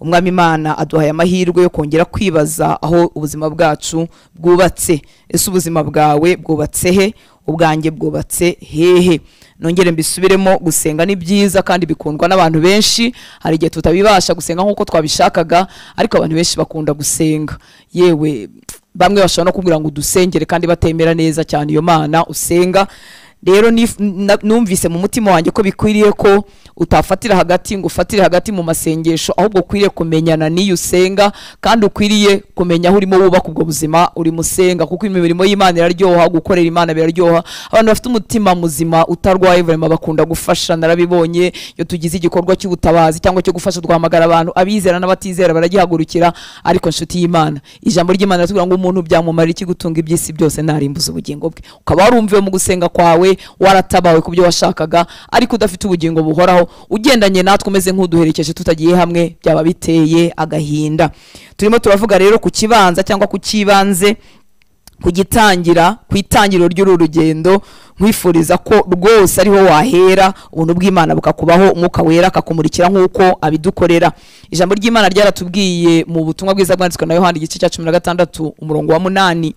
Umwami Imana aduhaye amahirwe yo kongera kwibaza aho ubuzima bwacu bwubatse. Ese ubuzima bwawe bwubatse he? Ubwanjye bwubatse hehe? Nongere mbisubiremo, gusenga ni byiza kandi bikundwa n'abantu benshi. Hari igihe tutabibasha gusenga nk'uko twabishakaga, ariko abantu benshi bakunda gusenga. Yewe bamwe bashobora no kubwira ngo udusengere kandi batemera neza cyane iyo Mana usenga. Rero numvise mu mutima wanjye ko bikwiriye ko utafatira hagati ngo ufatire hagati mu masengesho, ahubwo ukwiriye kumenyana n'iyo usenga, kandi ukwiriye kumenya aho urimo wubaka ubwo buzima urimo usenga, kuko imirimo y'Imana iraryoha, gukorera Imana biraryoha. Abantu bafite umutima muzima utarwaye vraiment bakunda gufasha. Narabibonye iyo tugize igikorwa cy'ubutabazi cyangwa cyo gufasha, duhamagara abantu abizera n'abatizera baragihagurukira. Ariko nshuti y'Imana, ijambo ry'Imana riratubwira ngo umuntu byamumara iki gutunga iby'isi byose ntarimbuza ubugingo bwe. Ukaba warumviwe mu gusenga kwawe, waratabawe ku byo washakaga, ariko udafite ubugingo buhoraho, ugendanye natwe umeze nk'uduherekeje tutagiye hamwe, byaba biteye agahinda. Turimo turavuga rero ku kibanza cyangwa ku kibanze, kugitangira, ku itangiriro ry'uru rugendo. Nkwifuriza ko rwose ariho wahera, ubuntu bw'Imana bukakubaho, Umwuka Wera akakumurikira nk'uko abidukorera. Ijambo ry'Imana ryaratubwiye mu butumwa bwiza bwanditswe na Yohana igice cya 16 umurongo wa 8,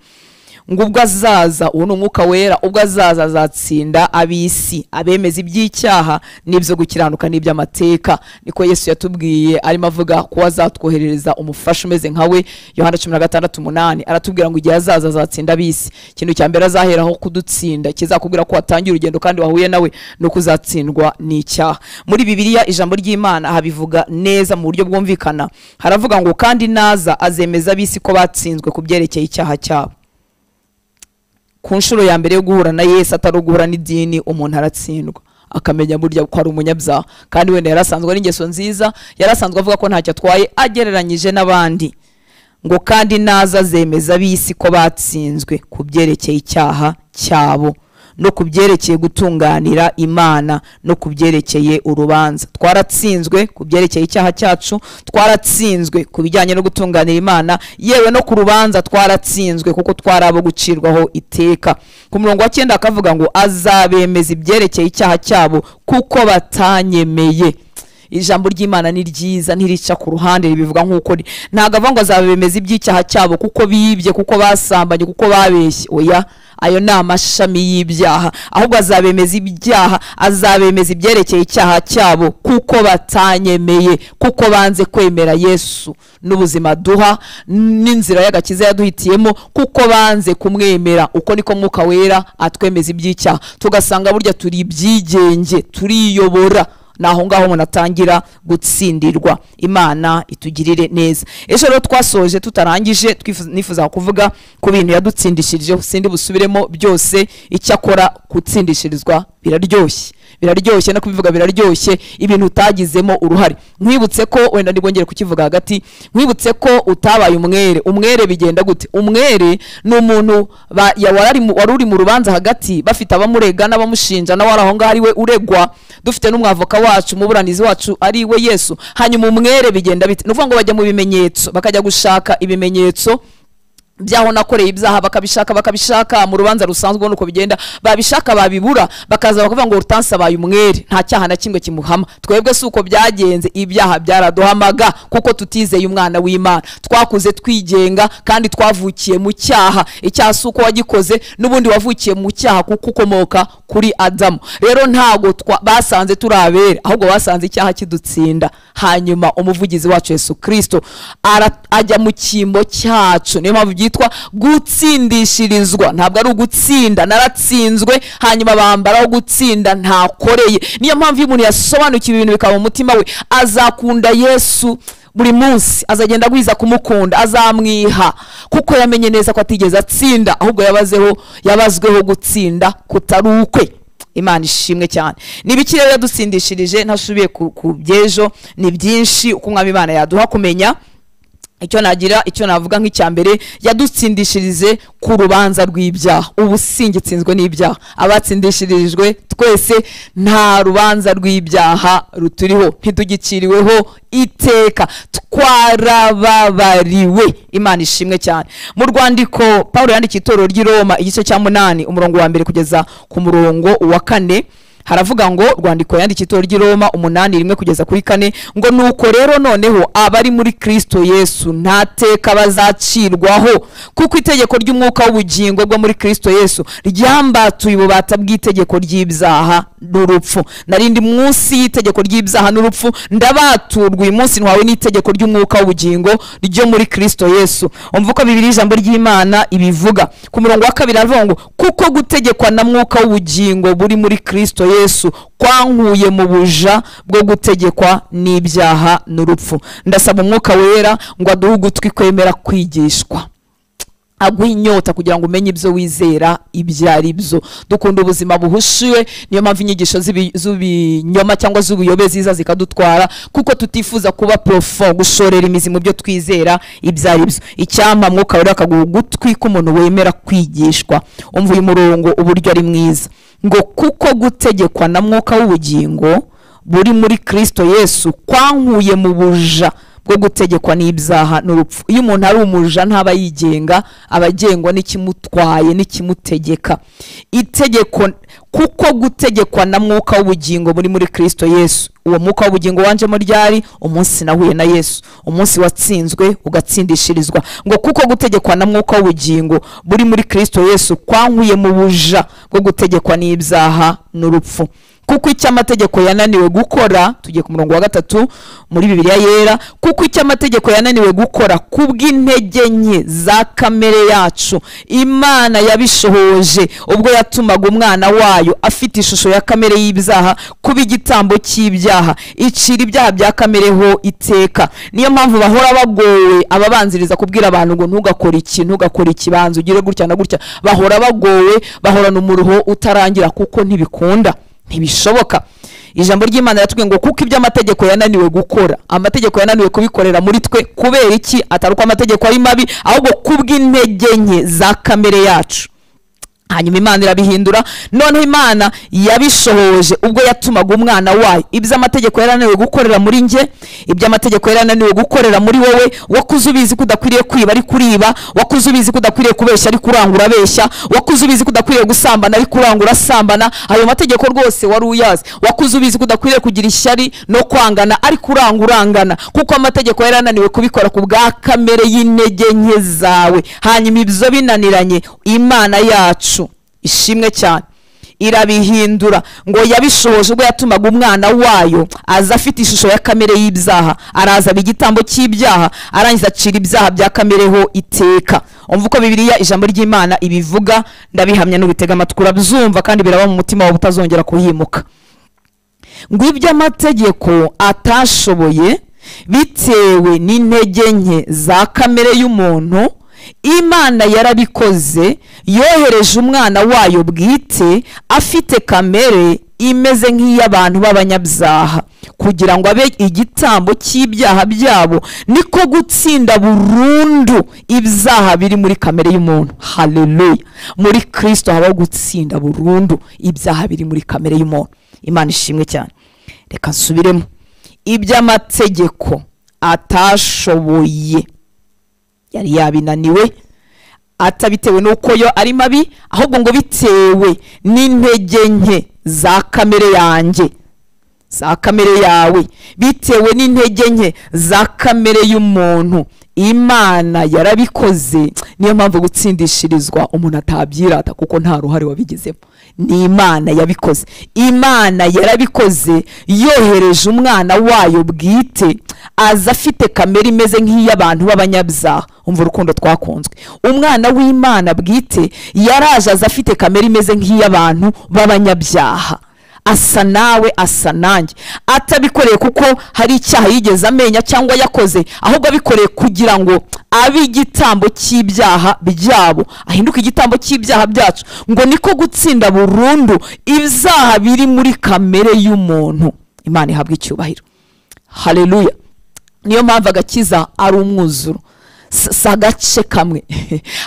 ngo ubwo azaza, uwo ni Umwuka Wera, ubwo azaza azatsinda ab'isi, abemeza iby'icyaha n'ibyo gukiranuka n'iby'amateka. Niko Yesu yatubwiye arimo avuga ko azatwoherereza umufasha umeze nka we. Yohana 16:8 aratubwira ngo igihe azaza azatsinda ab'isi. Ikintu cya mbere azaheraho kudutsinda, kizakubwira ko watangiye urugendo kandi wahuye nawe, ni uko uzatsindwa n'icyaha. Muri Bibiliya ijambo ry'Imana habivuga neza mu buryo bwumvikana. Haravuga ngo kandi naza azemeza ab'isi ko batsinzwe ku byerekeye icyaha cyabo. Ku nshuro ya mbere yo guhura na Yesu, atari uguhura n'idini, umuntu aratsindwa akamenya burya ko ari umunyabyaha, kandi wenda yarasanzwe ari ingeso nziza, yarasanzwe avuga ko ntacyo atwaye agereranyije n'abandi. Ngo kandi naza azemeza ab'isi ko batsinzwe ku byerekeye icyaha cyabo, no ku byerekeye gutunganira Imana, no ku byerekeye urubanza. Twaratsinzwe ku byerekeye icyaha cyacu, twaratsinzwe ku bijyanye no gutunganira Imana, yewe no ku rubanza twaratsinzwe, kuko twarabo gucirwaho iteka. Ku murongo wa 9 akavuga ngo azabemeza ibyerekeye icyaha cyabo kuko batanyemeye. Ijambo ry'Imana ni ryiza, ntirica ku ruhande, ribivuga nk'uko ntabwo avuga ngo azabemeza iby'icyaha cyabo kuko bibye, kuko basambanye, kuko babeshye. Oya, ayo ni amashami y'ibyaha. Ahubwo azabemeza ibyaha, azabemeza ibyerekeye icyaha cyabo kuko batanyemeye, kuko banze kwemera Yesu n'ubuzima duha n'inzira y'agakiza yaduhitiyemo, kuko banze kumwemera. Uko niko Mwuka Wera atwemeza iby'icyaha, tugasanga burya turi ibyigenge, turiyobora. Naho ngaho umuntu atangira gutsindirwa. Imana itugirire neza. Ejo rero twasoje tutarangije, nifuza kuvuga ku bintu yadutsindishirijeho, sindi busubiremo byose. Icyakora gutsindishirizwa biraryoshye, biraryoshye no kubivuga biraryoshye, ibintu utagizemo uruhare. Nkwibutse ko wenda ndibongere kukivuga hagati, nkwibutse ko utabaye umwere. Umwere bigenda gute? Umwere ni umuntu wari uri mu rubanza hagati, bafite abamurega n'abamushinja, nawe ari aho ngaho ari we uregwa, dufite n'umwavoka wacu, umuburanizi wacu ari we Yesu. Hanyuma umwere bigenda bite? Ni ukuvuga ngo bajya mu bimenyetso, bakajya gushaka ibimenyetso byaho nakoreye ibyaha, bakabishaka bakabishaka mu rubanza rusanzwe nuko bigenda, babishaka babibura, bakaza bakavuga ngo Hortense abaye umwere, nta cyaha na kimwe kimuhama. Twebwe si uko byagenze, ibyaha byaraduhamaga kuko tutizeye umwana w'Imana. Twakuze twigenga kandi twavukiye mu cyaha. Icyaha si uko wagikoze, n'ubundi wavukiye mu cyaha kuko ukomoka kuri Adamu. Rero ntago basanze turabere, ahubwo basanze icyaha kidutsinda. Hanyuma umuvugizi wacu Yesu Kristo ajya mu cyimbo cyacu. Niyo mpamvu byitwa gutsindishirizwa, ntabwo ari ugutsinda. Naratsinzwe, hanyuma bambaraho gutsinda ntakoreye. Niyo mpamvu iyo umuntu yasobanukiwe ibintu bikaba mu mutima we, azakunda Yesu buri munsi, azagenda agwiza kumukunda, azamwiha, kuko yamenye neza ko atigeze atsinda, ahubwo yabazweho gutsinda kutari ukwe. Imana ishimwe cyane. Ni biki rero yadutsindishirije? Ntasubiye ku byejo, ni byinshi uko Umwami Imana yaduha kumenya. Icyo nagira, icyo navuga nk'icya mbere, yadutsindishirize ku rubanza rw'ibyaha. Ubu singitsinzwe n'ibyaha, abatsindishirijwe twese nta rubanza rw'ibyaha ruturiho, ntitugiciriweho iteka, twarababariwe. Imana ishimwe cyane. Mu rwandiko Paulo yandikiye itorero ry'i Roma igice cya 8 umurongo wa 1 kugeza ku murongo wa 4, Haravuga ngo rwandiko yandikiye itorero ry'i Roma 8:1-4 ngo nuko rero noneho abari muri Kristo Yesu nta teka bazacirwaho, kuko itegeko ry'umwuka w'ubugingo bwo muri Kristo Yesu ryambatuye ububata bw'itegeko ry'ibyaha n'urupfu. Narindi munsi y'itegeko ry'ibyaha n'urupfu, ndabaturwa uyu munsi ntwawe n'itegeko ry'umwuka w'ubugingo ryo muri Kristo Yesu. Umva uko Bibiliya ijambo ry'Imana ibivuga ku murongo wa 2, aravuga ngo kuko gutegekwa na mwuka w'ubugingo buri muri Kristo Yesu kwankuye mu buja bwo gutegekwa n'ibyaha n'urupfu. Ndasaba umwuka wera ngo aduhe ugutwi kwemera kwigishwa, aguha inyota kugira ngo umenye ibyo wizera ibyo ari byo. Dukunda ubuzima buhushiwe, niyo mpamvu inyigisho z'ibinyoma cyangwa z'ubuyobe ziza zikadutwara, kuko tutifuza kuba profond, gushorera imizi mu byo twizera ibyo ari byo. Icyampa mwuka wera akaguha ugutwi k'umuntu wemera kwigishwa. Umva uyu murongo uburyo ari mwiza, ngo kuko gutegekwa na mwuka w'ubugingo buri muri Kristo Yesu kwankuye mu buja bwo gutegekwa n'ibyaha n'urupfu. Iyo umuntu ari umuja ntaba yigenga, abagengwa n'ikimutwaye n'ikimutegeka. Itegeko kuko gutegekwa na mwuka w'ubugingo buri muri Kristo Yesu. Uwo mwuka w'ubugingo wanjemo ryari? Umunsi nahuye na Yesu, umunsi watsinzwe ugatsindishirizwa. Ngo kuko gutegekwa na mwuka w'ubugingo buri muri Kristo Yesu kwankuye mu buja bwo gutegekwa n'ibyaha n'urupfu. Kuko icyo amategeko yananiwe gukora, tugiye ku murongo wa 3 muri Bibiliya yera, kuko icyo amategeko yananiwe gukora kubw'intege nke za kamere yacu, Imana yabishohoje ubwo yatumaga umwana wayo afite ishusho ya kamere y'ibyaha kuba igitambo cy'ibyaha, icira ibyaha bya kamere ho iteka. Niyo mpamvu bahora bagowe ababanziriza kubwira abantu ngo ntugakore iki, ntugakore ikibanza, ugire gutya na gutya. Bahora bagowe, bahorana umuruho utarangira, kuko ntibikunda, ntibishoboka. Ijambo ry'Imana riratubwiye ngo kuko ibyo amategeko yananiwe gukora, amategeko yananiwe kubikorera muri twe. Kubera iki? Atari uko amategeko ari mabi, ahubwo kubw'intege nke za kamere yacu. Hanyuma Imana irabihindura. Noneho Imana yabishohoje ubwo yatumaga umwana wayo. Ibyo amategeko yarananiwe gukorera muri nge, ibyo amategeko yarananiwe gukorera muri wowe. Wakuze ubizi ko udakwiriye kwiba ari kuriba, wakuze ubizi ko udakwiriye kubeshya ari kurangura abeshya, wakuze ubizi ko udakwiriye gusambana ari kurangura asambana. Ayo mategeko rwose wari uyazi. Wakuze ubizi ko udakwiriye kugira ishyari no kwangana ari kurangura urangana, kuko amategeko yarananiwe kubikora ku bwa kamere y'intege nke zawe. Hanyuma ibyo binaniranye, Imana yacu ishimwe cyane irabihindura. Ngo yabishohoje ubwo yatumaga umwana wayo aza afite ishusho ya kamere y'ibyaha, araza igitambo cy'ibyaha, arangiza acira ibyaha bya kamere ho iteka. Umva uko Bibiliya ijambo ry'Imana ibivuga, ndabihamya n'ubitega amatwi urabyumva, kandi biraba mu mutima wawe utazongera kuhimuka. Ngo ibyo amategeko atashoboye bitewe n'intege nke za kamere y'umuntu, Imana yarabikoze, yohereje umwana wayo bwite afite kamere imeze nk'iy'abantu b'abanyabyaha, kugira ngo abe igitambo cy'ibyaha byabo, niko gutsinda burundu ibyaha biri muri kamere y'umuntu. Haleluya! Muri Kristo habaho gutsinda burundu ibyaha biri muri kamere y'umuntu. Imana ishimwe cyane. Reka nsubiremo. Iby'amategeko atashoboye, yari yabinaniwe, atabitewe nuko yo ari mabi, ahubwo ngo bitewe n'intege nke za kamere yanjye, za kamere yawe, bitewe n'intege nke za kamere y'umuntu, Imana yarabikoze. Niyo mpamvu gutsindishirizwa umuntu atabyirata, kuko nta ruhare wabigizemo. Ni Imana yabikoze. Imana yarabikoze, yohereje umwana wayo bwite aza afite kamere imeze nk'iy'abantu b'abanyabyaha. Umva urukundo twakunzwe. Umwana w'Imana bwite yaraje aza afite kamere imeze nk'iy'abantu b'abanyabyaha, asa nawe, asa nanjye, atabikoreye kuko hari icyaha yigeze amenya cyangwa yakoze, ahubwo abikoreye kugira ngo abe igitambo cy'ibyaha byabo, ahinduke igitambo cy'ibyaha byacu. Ngo niko gutsinda burundu ibyaha biri muri kamere y'umuntu. Imana ihabwe icyubahiro. Haleluya! Niyo mpamvu agakiza ari umwuzuro, si agace kamwe.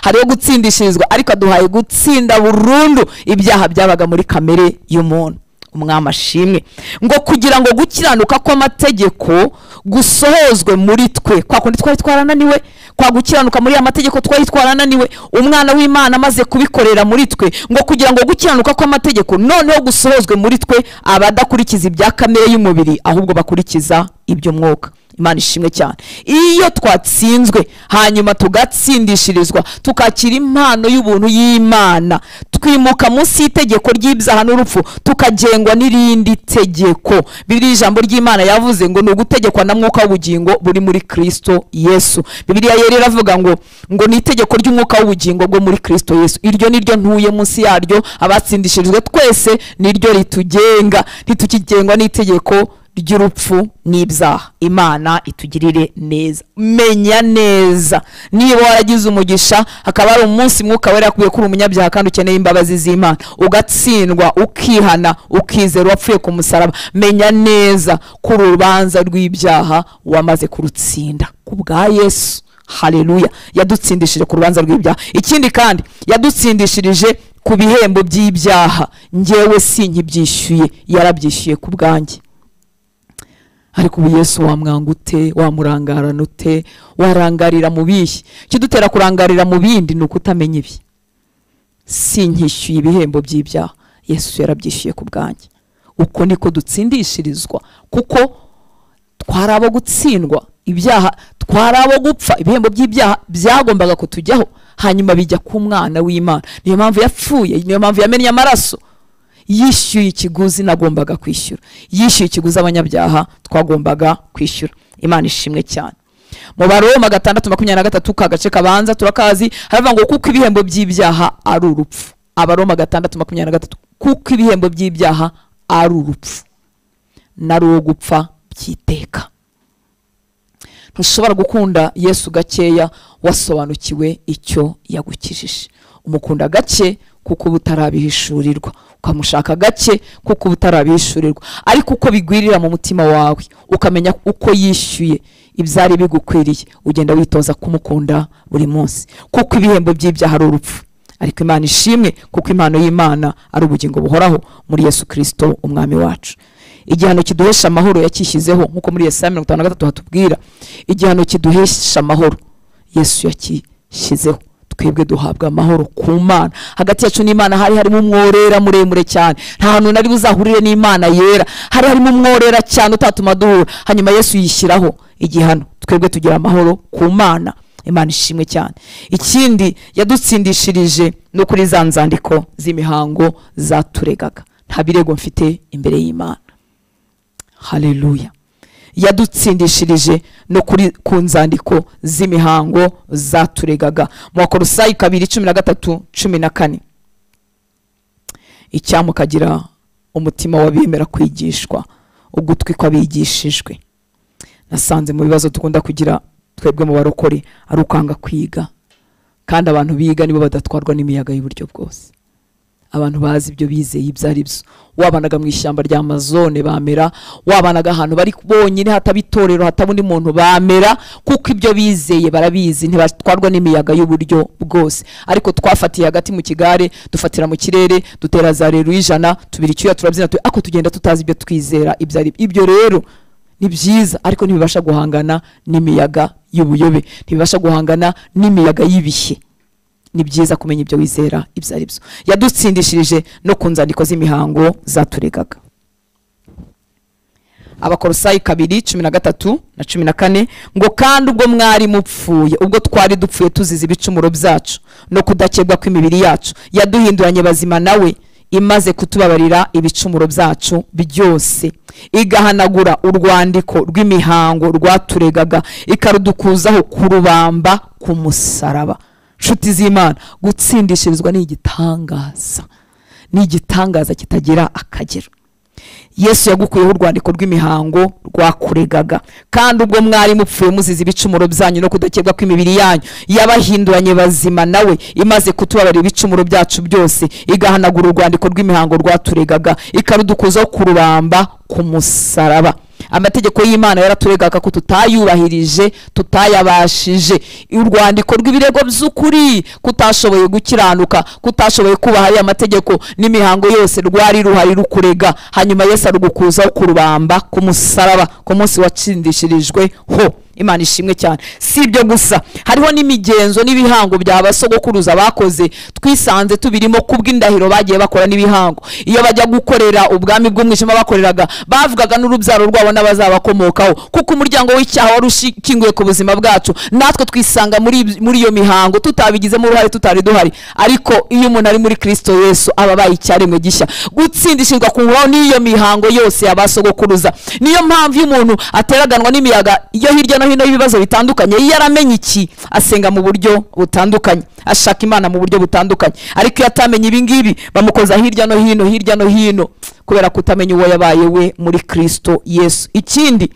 Hariho gutsindishirizwa, ariko aduhaye gutsinda burundu ibyaha byabaga muri kamere y'umuntu. Umwami ashimwe. Ngo kugira ngo gukiranuka kw'amategeko gusohozwe muri twe. Kwa kundi twari twarananiwe, kwa gukiranuka muri amategeko twari twarananiwe, umwana w'Imana amaze kubikorera muri twe, ngo kugira ngo gukiranuka kw'amategeko noneho gusohozwe muri twe, abadakurikiza ibya kamere y'umubiri ahubwo bakurikiza iby'umwuka. Imana ishimwe cyane. Iyo twatsinzwe hanyuma tugatsindishirizwa, tukakira impano y'ubuntu y'Imana, twimuka munsi y'itegeko ry'ibyaha n'urupfu, tukagengwa n'irindi tegeko. Bibiliya ijambo ry'Imana yavuze ngo ni ugutegekwa na mwuka w'ubugingo buri muri Kristo Yesu. Bibiliya yera iravuga ngo ni itegeko ry'umwuka w'ubugingo bwo muri Kristo Yesu. Iryo niryo ntuye munsi yaryo, abatsindishirijwe twese niryo ritugenga, ntitukigengwa n'itegeko ry'urupfu n'ibyaha. Imana itugirire neza. Menya neza niba waragize umugisha, hakaba ari umunsi mwuka wera yakubwiye kuri umunyabyaha kandi ukeneye imbabazi z'Imana, ugatsindwa, ukihana, ukizera wapfuye ku musaraba, menya neza ko urubanza rw'ibyaha wamaze kurutsinda ku bwa Yesu. Haleluya. Yadutsindishije ku rubanza rw'ibyaha. Ikindi kandi yadutsindishirije ku bihembo by'ibyaha. Njyewe sinkibyishyuye, yarabyishyuye ku bwanjye. Ariko ubu Yesu wamwanga ute? Wamurangarana ute? Warangarira mu bihe? Kidutera kurangarira mu bindi ni ukutamenya ibi. Sinkishyuye ibihembo by'ibyaha, Yesu yarabyishyuye ku bwanjye. Uko niko dutsindishirizwa, kuko twari abo gutsindwa ibyaha, twari abo gupfa. Ibihembo by'ibyaha byagombaga kutujyaho, hanyuma bijya ku mwana w'Imana. Niyo mpamvu yapfuye, niyo mpamvu yamennye amaraso, yishyuye ikiguzi nagombaga kwishyura, yishyuye ikiguzi abanyabyaha twagombaga kwishyura. Imana ishimwe cyane. Mu Baroma 6:23 kagace kabanza turakazi, haravuga ngo kuko ibihembo by'ibyaha ari urupfu. Abaroma 6:23, kuko ibihembo by'ibyaha ari urupfu, nari uwo gupfa byiteka. Ntushobora gukunda Yesu gakeya wasobanukiwe icyo yagukijije. Umukunda gake kuko utarabihishurirwa, ukamushaka gake kuko utarabihishurirwa, ariko uko bigwirira mu mutima wawe ukamenya uko yishyuye ibyari bigukwiriye, ugenda witoza kumukunda buri munsi, kuko ibihembo by'ibyaha ari urupfu. Ariko Imana ishimwe, kuko impano y'Imana ari ubugingo buhoraho muri Yesu Kristo umwami wacu. Igihano kiduhesha amahoro yakishyizeho, nkuko muri Yesaya 53 hatubwira, igihano kiduhesha amahoro Yesu yakishyizeho. Twebwe duhabwa amahoro ku Mana. Hagati yacu n'Imana hari harimo umworera muremure cyane, nta hantu nari buzahurire n'Imana yera, hari harimo umworera cyane utatuma duhura. Hanyuma Yesu yishyiraho igihano, twebwe tugira amahoro ku Mana. Imana ishimwe cyane. Ikindi yadutsindishirije no kuri za nzandiko z'imihango zaturegaga. Nta birego mfite imbere y'Imana. Haleluya. Yadutsindishirije no kuri ku nzandiko z'imihango zaturegaga. Mu Bakolosayi 2:13-14. Icyamukagira umutima wabemera kwigishwa, ugutwi kwabigishijwe. Nasanze mu bibazo dukunda kugira twebwe mu barokore ari ukanga kwiga, kandi abantu biga nibo badatwarwa n'imiyaga y'uburyo bwose. Abantu bazi ibyo bizeye ibyo ari byo. Wabanaga mu ishyamba rya Amazone bamera, wabanaga ahantu bari bonyine hataba itorero, hataba undi muntu bamera, kuko ibyo bizeye barabizi, ntibatwarwa n'imiyaga y'uburyo bwose. Ariko twafatiye hagati mu kigare, dufatira mu kirere, dutera za rero ijana, tubiri icyuya, turabyina, ako tugenda tutazi ibyo twizera ibyo ari ibyo. Rero ni byiza, ariko ntibibasha guhangana n'imiyaga y'ubuyobe, ntibibasha guhangana n'imiyaga y'ibihe. Ni byiza kumenya ibyo wizera ibyo ari byo. Yadutsindishirije no ku nzandiko z'imihango zaturegaga. Abakolosayi 2:13-14 ngo kandi ubwo mwari mupfuye, ubwo twari dupfuye tuzize ibicumuro byacu no kudakebwa kw'imibiri yacu, yaduhinduranye bazima nawe imaze kutubabarira ibicumuro byacu byose, igahanagura urwandiko rw'imihango rwaturegaga, ikarudukuzaho kurubamba ku musaraba. Nshuti z'Imana, gutsindishirizwa ni igitangaza, ni igitangaza kitagira akagero. Yesu yagukuyeho urwandiko rw'imihango rwakuregaga, kandi ubwo mwari mupfuye muzize ibicumuro byanyu no kudakebwa kw'imibiri yanyu, yabahinduranye bazima nawe imaze kutubabarira ibicumuro byacu byose, igahanagura urwandiko rw'imihango rwaturegaga, ikarudukuzaho kurubamba ku musaraba. Amategeko y'Imana yaraturegaga ko tutayubahirije, tutayabashije. Urwandiko rw'ibirego by'ukuri, kutashoboye gukiranuka, kutashoboye kubaha aya mategeko n'imihango yose, rwari ruhari rukurega. Hanyuma Yesu arugukuzaho kurubamba ku musaraba ku munsi watsindishirijwe ho. Imana ishimwe cyane. Si ibyo gusa, hariho n'imigenzo n'ibihango bya basogokuruza bakoze, twisanze tubirimo kubw'indahiro bagiye bakora n'ibihango. Iyo bajya gukorera ubwami bw'umwijima bakoreraga, bavugaga n'urubyaro rwabo n'abazabakomokaho, kuko umuryango w'icyaha wari ushinguye ku buzima bwacu. Natwe twisanga muri iyo mihango tutabigizemo uruhare, tutari duhari. Ariko iyo umuntu ari muri Kristo Yesu aba abaye icyaremwe gishya. Gutsindishirwa ku nkuru n'iyo mihango yose yabasogokuruza. Niyo mpamvu iyo umuntu ateraganwa n'imiyaga yo hirya no hino y'ibibazo bitandukanye, iyo yaramenye iki asenga mu buryo butandukanye, ashaka Imana mu buryo butandukanye. Ariko iyo atamenye ibi ngibi bamukoza hirya no hino, hirya no hino, kubera kutamenya uwo yabaye we muri Kristo Yesu. Ikindi,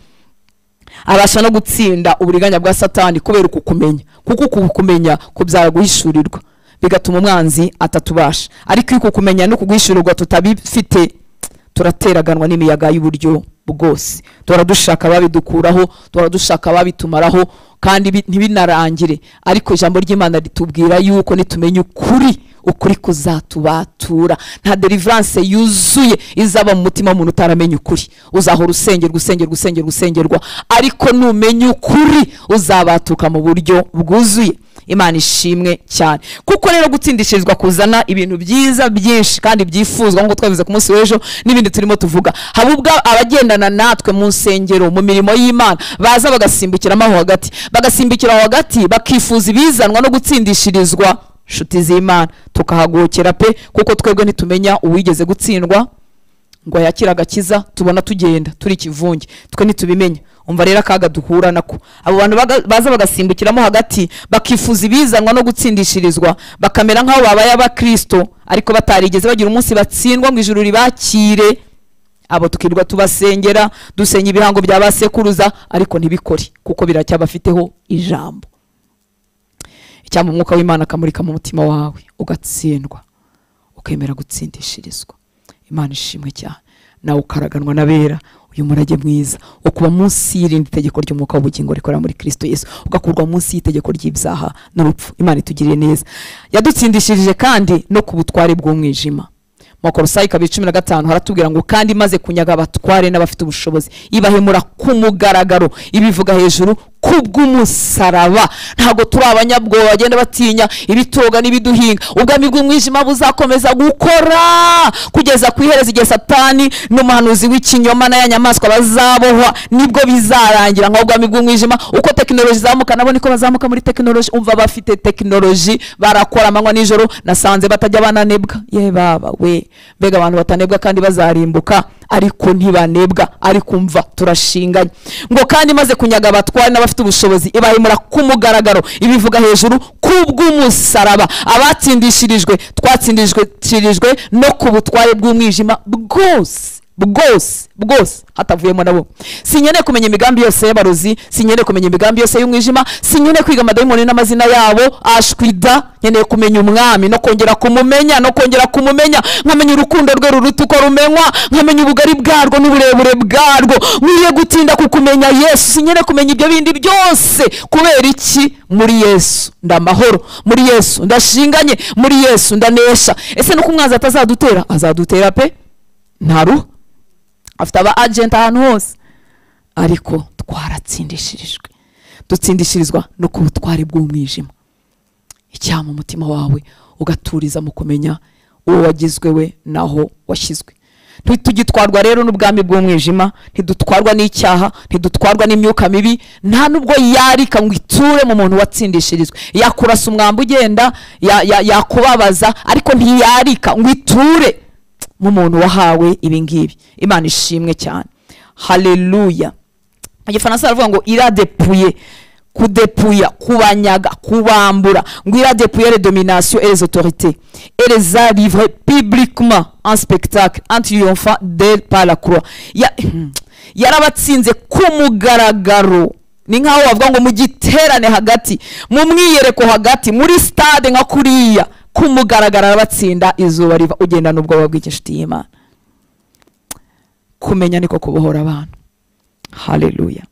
abasha no gutsinda uburiganya bwa Satani kubera ukukumenya, kuko ukukumenya kubyara guhishurirwa, bigatuma umwanzi atatubasha. Ariko iyo ukukumenya no kuguhishurirwa tutabifite, turateraganwa n'imiyaga y'uburyo bwose. Duhora dushaka ababidukuraho, duhora dushaka ababitumaraho, kandi ntibinarangire. Ariko ijambo ry'Imana ritubwira yuko nitumenya ukuri, ukuri kuzatubatura. Nta deliverance yuzuye izaba mu mutima w'umuntu utaramenya ukuri. Uzahora usengerwa, usengerwa, usengerwa, usengerwa, ariko numenya ukuri uzabatuka mu buryo bwuzuye. Imana ishimwe cyane. Kuko rero gutsindishirizwa kuzana ibintu byiza byinshi kandi byifuzwa, nk'uko twabivuze ku munsi w'ejo n'ibindi turimo tuvuga. Haba ubwo abagendana natwe mu nsengero, mu mirimo y'Imana, baza bagasimbukiramo aho hagati, bagasimbukira aho hagati, bakifuza ibizanwa no gutsindishirizwa. Nshuti z'Imana, tukahagokera pe, kuko twebwe ntitumenya uwigeze gutsindwa ngo yakire agakiza, tubona tugenda turi ikivunge, twe ntitubimenya. Umva rero akaga duhura nako. Abo bantu baza bagasimbukiramo hagati, bakifuza ibizanwa no gutsindishirizwa, bakamera nk'aho babaye abakristo ariko batarigeze bagira umunsi batsindwa ngo ijuru ribakire. Abo tukirwa tubasengera, dusenya ibihango bya basekuruza, ariko ntibikore kuko biracyabafiteho ijambo. Icyampa umwuka w'Imana akamurika mu mutima wawe, ugatsindwa, ukemera gutsindishirizwa. Imana ishimwe cyane. Nawe ukaraganwa n'abera uyu murage mwiza wo kuba munsi y'irindi tegeko ry'umwuka w'ubugingo rikorera muri Kristo Yesu, ugakurwa munsi y'itegeko ry'ibyaha n'urupfu. Imana itugiriye neza. Yadutsindishirije kandi no ku butware bw'umwijima. Mu Bakolosayi 2:15 haratubwira ngo kandi maze kunyaga abatware n'abafite ubushobozi, ibahemura ku mugaragaro, ibivuga hejuru kubw'umusaraba. Ntabwo turi abanyabwoba bagenda batinya ibitoga n'ibiduhinga. Ubwami bw'umwijima buzakomeza gukora kugeza ku iherezo, igihe Satani n'umuhanuzi w'ikinyoma na ya nyamaswa bazabohwa, nibwo bizarangira. Nka ubwami bw'umwijima, uko tekinoloji izamuka nabo niko bazamuka muri tekinoloji. Umva bafite tekinoloji, barakora amanywa nijoro, nasanze batajya bananebwa. Ye baba we, mbega abantu batanebwa kandi bazarimbuka, ariko ntibanebwa. Ariko umva turashinganye. Ngo kandi maze kunyaga abatware n'abafite ubushobozi, ibahemura ku mugaragaro, ibivuga hejuru kubw'umusaraba. Abatsindishirijwe, twatsindishirijwe no ku butware bw'umwijima bwose bwose bwose, hatavuyemo nabo. Sinkeneye kumenya imigambi yose y'abarozi, sinkeneye kumenya imigambi yose y'umwijima, sinkeneye kwiga amadayimoni n'amazina yabo ashwida. Nkeneye kumenya umwami no kongera kumumenya, no kongera kumumenya, nkamenya urukundo rwe ruruta uko rumenywa, nkamenya ubugari bwarwo n'uburebure bwarwo. Nkwiye gutinda kukumenya Yesu, sinkeneye kumenya ibyo bindi byose. Kubera iki? Muri Yesu ndamahoro, muri Yesu ndashinganye, muri Yesu ndanesha. Ese nuko umwanzi atazadutera? Azadutera pe, ntaru afite aba agent ahantu hose. Ariko twaratsindishirijwe, dutsindishirizwa no ku butware bw'umwijima. Icyama umutima wawe ugaturiza mu kumenya uwo wagizwe we naho washyizwe. Ntitugitwarwa rero n'ubwami bw'umwijima, ntidutwarwa n'icyaha, ntidutwarwa n'imyuka mibi. Nta nubwo yarika ngo iture mu muntu watsindishirizwe. Yakurasa umwambi ugenda, yakubabaza, ariko ntiyarika ngo iture mu muntu wahawe ibi ngibi. Imana ishimwe cyane. Haleluya. Mu Gifaransa baravuga ngo iradepuye, kudepuya, kubanyaga, kubambura. Ngo iradepuye les dominations et les autorités et les a livrées publiquement en spectacle en triomphant d'elle par la croix. Yarabatsinze ku mugaragaro. Ni nkaho bavuga ngo mu giterane hagati, mu mwiyereko hagati, muri stade nka kuriya, ku mugaragaro arabatsinda. Izuba riva, ugenda n'ubwoba bw'inshuti y'Imana. Kumenya niko kubohora abantu. Haleluya.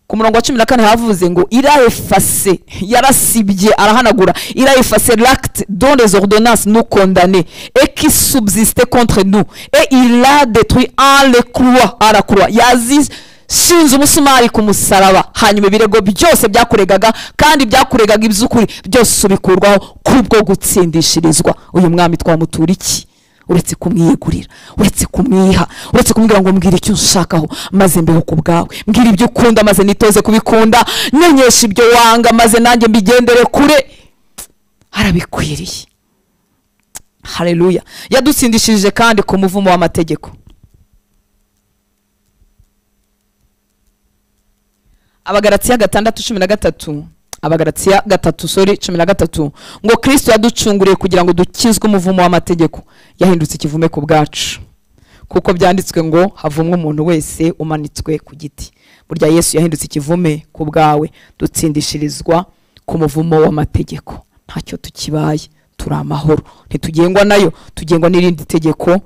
Ku murongo wa 14 havuze ngo il a effacé, yarasibye, arahanagura, il a effacé l'acte dont les ordonnances nous condamnaient et qui subsistait contre nous, et il l'a détruit en le clouant à la croix. Yazishinze umusumari ku musaraba, hanyuma ibirego byose byakuregaga kandi byakuregaga iby'ukuri byose ubikurwaho kubwo gutsindishirizwa. Uyu mwami twamutura iki uretse kumwiyegurira, uretse kumwiha, uretse kumubwira ngo mbwira icyo nshakaho maze mbeho ku bwawe, mbwira ibyo ukunda maze nitoze kubikunda, menyesha ibyo wanga maze nanjye mbigendere kure. Arabikwiriye. Haleluya. Yadutsindishirije kandi ku muvumo w'amategeko. Abagalatiya 6:13, Abagalatiya 3:13 ngo Kristo yaducunguriye kugira ngo dukizwe umuvumo w'amategeko, yahindutse ikivume ku bwacu, kuko byanditswe ngo havumwe umuntu wese umanitswe ku giti. Burya Yesu yahindutse ikivume ku bwawe, dutsindishirizwa ku muvumo w'amategeko. Ntacyo tukibaye, turi amahoro, ntitugengwa nayo, tugengwa n'irindi tegeko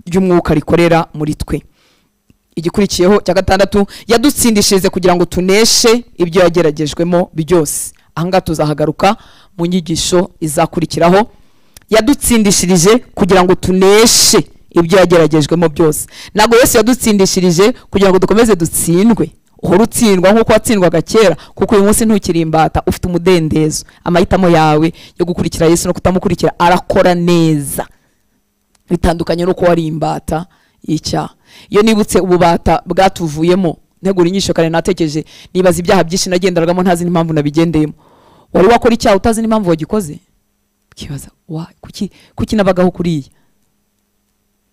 ry'umwuka rikorera muri twe. Igikurikiyeho cya 6, yadutsindishirize kugira ngo tuneshe ibyo yageragejwemo byose. Ahangaha tuzahagaruka mu nyigisho izakurikiraho. Yadutsindishirije kugira ngo tuneshe ibyo yageragejwemo byose. Ntabwo Yesu yadutsindishirije kugira ngo dukomeze dutsindwe, uhora utsindwa nk'uko watsindwaga kera, kuko uyu munsi ntukiri imbata, ufite umudendezo. Amahitamo yawe yo gukurikira Yesu no kutamukurikira arakora neza, bitandukanye n'uko wari imbata y'icyaha. Iyo nibutse ububata bwatuvuyemo, ntegura inyisho kare natekereje nibaza ibyaha byinshi nagenderagamo ntazi n'impamvu nabigendeyemo. Wari wakora icyaha utazi n'impamvu wagikoze, ukibaza wa kuki nabagaho kuriya,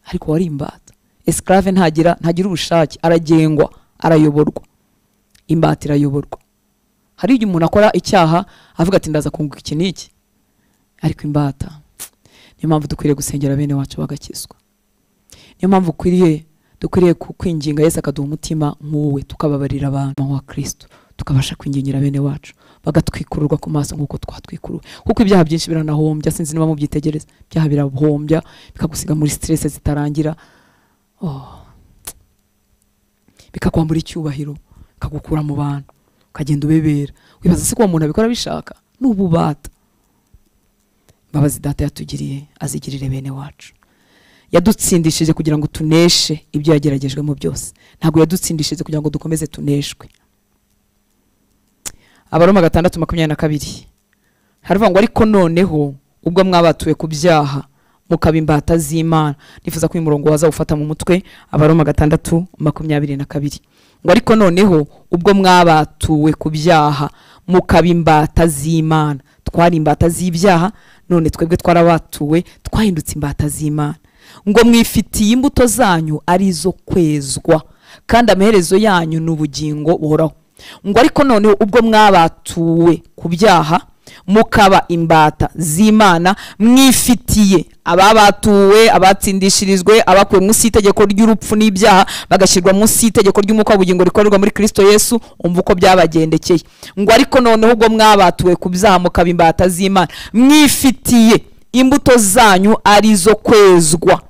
ariko wari imbata. Esclave ntagira ubushake, aragengwa, arayoborwa. Imbata irayoborwa. Hari igihe umuntu akora icyaha avuga ati ndaza kunguka iki n'iki, ariko imbata. Niyo mpamvu dukwiriye gusengera bene wacu bagakizwa. Niyo mpamvu dukwiriye kwinginga Yesu akaduha umutima nk'uwe, tukababarira abantu wa Kristo, tukabasha kwingingira bene wacu bagatwikururwa ku maso nk'uko twatwikuruwe. Kuko ibyaha byinshi biranahombya, sinzi niba mubyitegereza, ibyaha birahombya bikagusiga muri stress zitarangira, bikakwambura icyubahiro, bikagukura mu bantu, ukagenda ubebera, wibaza se ko umuntu abikora bishaka. N'ububata. Imbabazi data yatugiriye azigirire bene wacu. Yadutsindishije kugira ngo tuneshe ibyo yageragejwemo byose. Ntabwo yadutsindishije kugira ngo dukomeze tuneshwe. Abaroma 6:22 haravuga ngo ariko noneho ubwo mwabatuwe ku byaha mukaba imbata z'Imana. Nifuza ko uyu murongo waza ufata mu mutwe. Abaroma 6:22 ngo ariko noneho ubwo mwabatuwe ku byaha mukaba imbata z'Imana. Twari imbata z'ibyaha, none twebwe twarabatuwe, twahindutse imbata z'Imana. Ngo mwifitiye imbuto zanyu arizo kwezwa, kandi amaherezo yanyu ni ubugingo buhoraho. Ngo ariko noneho ubwo mwabatuwe ku byaha mukaba imbata z'Imana, mwifitiye ababatuwe, abatsindishirizwe, abakuwe munsi y'itegeko ry'urupfu n'ibyaha bagashyirwa munsi y'itegeko ry'umwuka w'ubugingo rikorerwa muri Kristo Yesu. Umva uko byabagendekeye. Ngo ariko noneho ubwo mwabatuwe ku byaha mukaba imbata z'Imana, mwifitiye imbuto zanyu arizo kwezwa,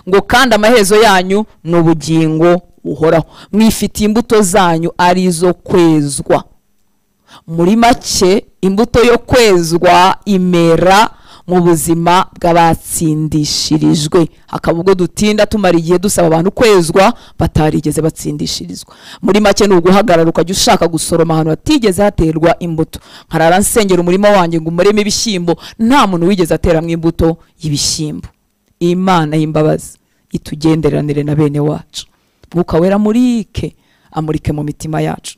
ngo kandi amaherezo yanyu ni ubugingo buhoraho. Mwifitiye imbuto zanyu arizo kwezwa. Muri make, imbuto yo kwezwa imera mu buzima bw'abatsindishirijwe. Hakaba ubwo dutinda tumara igihe dusaba abantu kwezwa batarigeze batsindishirizwa. Muri make ni uguhagarara ukajya ushaka gusoroma ahantu hatigeze haterwa imbuto. Nkarara nsengera umurima wanjye ngo umureme ibishyimbo, nta muntu wigeze ateramo imbuto y'ibishyimbo. Imana y'imbabazi itugenderanire na bene wacu. Mwuka wera amurike, amurike mu mitima yacu.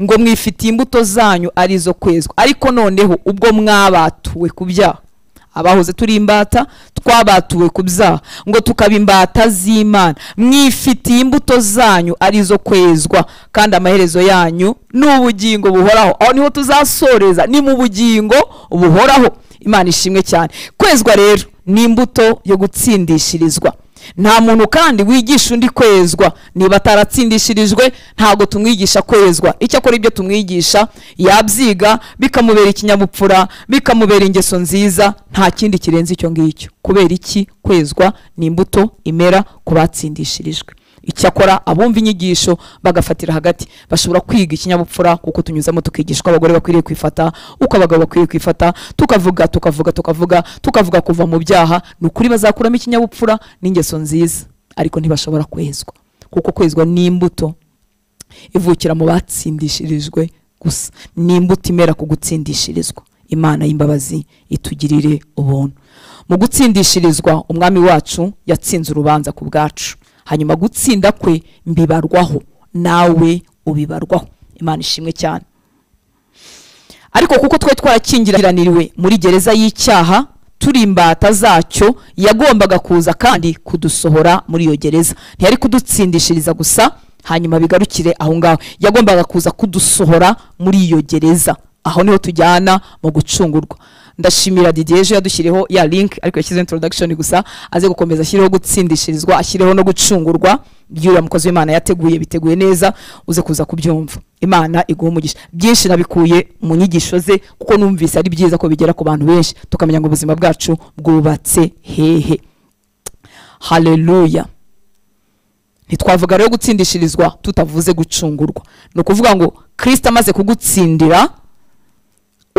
Ngo mwifitiye imbuto zanyu arizo kwezwa. Ariko noneho ubwo mwabatuwe ku byaha, abahoze turi imbata twabatuwe ku byaha, ngo tukaba imbata z'Imana, mwifitiye imbuto zanyu arizo kwezwa, kandi amaherezo yanyu ni ubugingo buhoraho. Aho niho tuzasoreza, ni mu bugingo buhoraho. Imana ishimwe cyane. Kwezwa rero ni imbuto yo gutsindishirizwa. Nta muntu kandi wigisha undi kwezwa niba ataratsindishirijwe, ntago tumwigisha kwezwa. Icyakora ibyo tumwigisha yabyiga bikamubera ikinyabupfura, bikamubera ingeso nziza, nta kindi kirenze icyo ngicyo. Kubera iki? Kwezwa ni imbuto imera ku batsindishirijwe. Icyakora abumva inyigisho bagafatira hagati bashobora kwiga ikinyabupfura, kuko tunyuzamo tukigishwa abagore bakwiriye kwifata, uko abagabo bakwiriye kwifata, tukavuga tukavuga tukavuga tukavuga kuva mu byaha. Ni ukuri bazakuramo ikinyabupfura n'ingeso nziza, ariko ntibashobora kwezwa, kuko kwezwa ni imbuto ivukira mu batsindishirijwe gusa, ni imbuto imera ku gutsindishirizwa. Imana y'imbabazi itugirire ubuntu. Mu gutsindishirizwa umwami wacu yatsinze urubanza ku bwacu, hanyuma gutsinda kwe mbibarwaho, nawe ubibarwaho. Imana ishimwe cyane. Ariko kuko twe twarakingiraniwe muri gereza y'icyaha turi imbata zacyo, yagombaga kuza kandi kudusohora muri iyo gereza. Ntiyari kudutsindishiriza gusa hanyuma bigarukire aho ngaho, yagombaga kuza kudusohora muri iyo gereza. Aho niho tujyana mu gucungurwa. Ndashimira Didier ejo yadushyiriyeho ya link, ariko yashyize introduction gusa, aze gukomeza ashyireho gutsindishirizwa, ashyireho no gucungurwa. By'uriya mukozi w'Imana yateguye, biteguye neza, uze kuza kubyumva. Imana iguhe umugisha. Byinshi nabikuye mu nyigisho ze, kuko numvise ari byiza ko bigera ku bantu benshi, tukamenya ngo ubuzima bwacu bwubatse hehe. Haleluya. Ntitwavuga rero gutsindishirizwa tutavuze gucungurwa. Ni ukuvuga ngo Kristo amaze kugutsindira,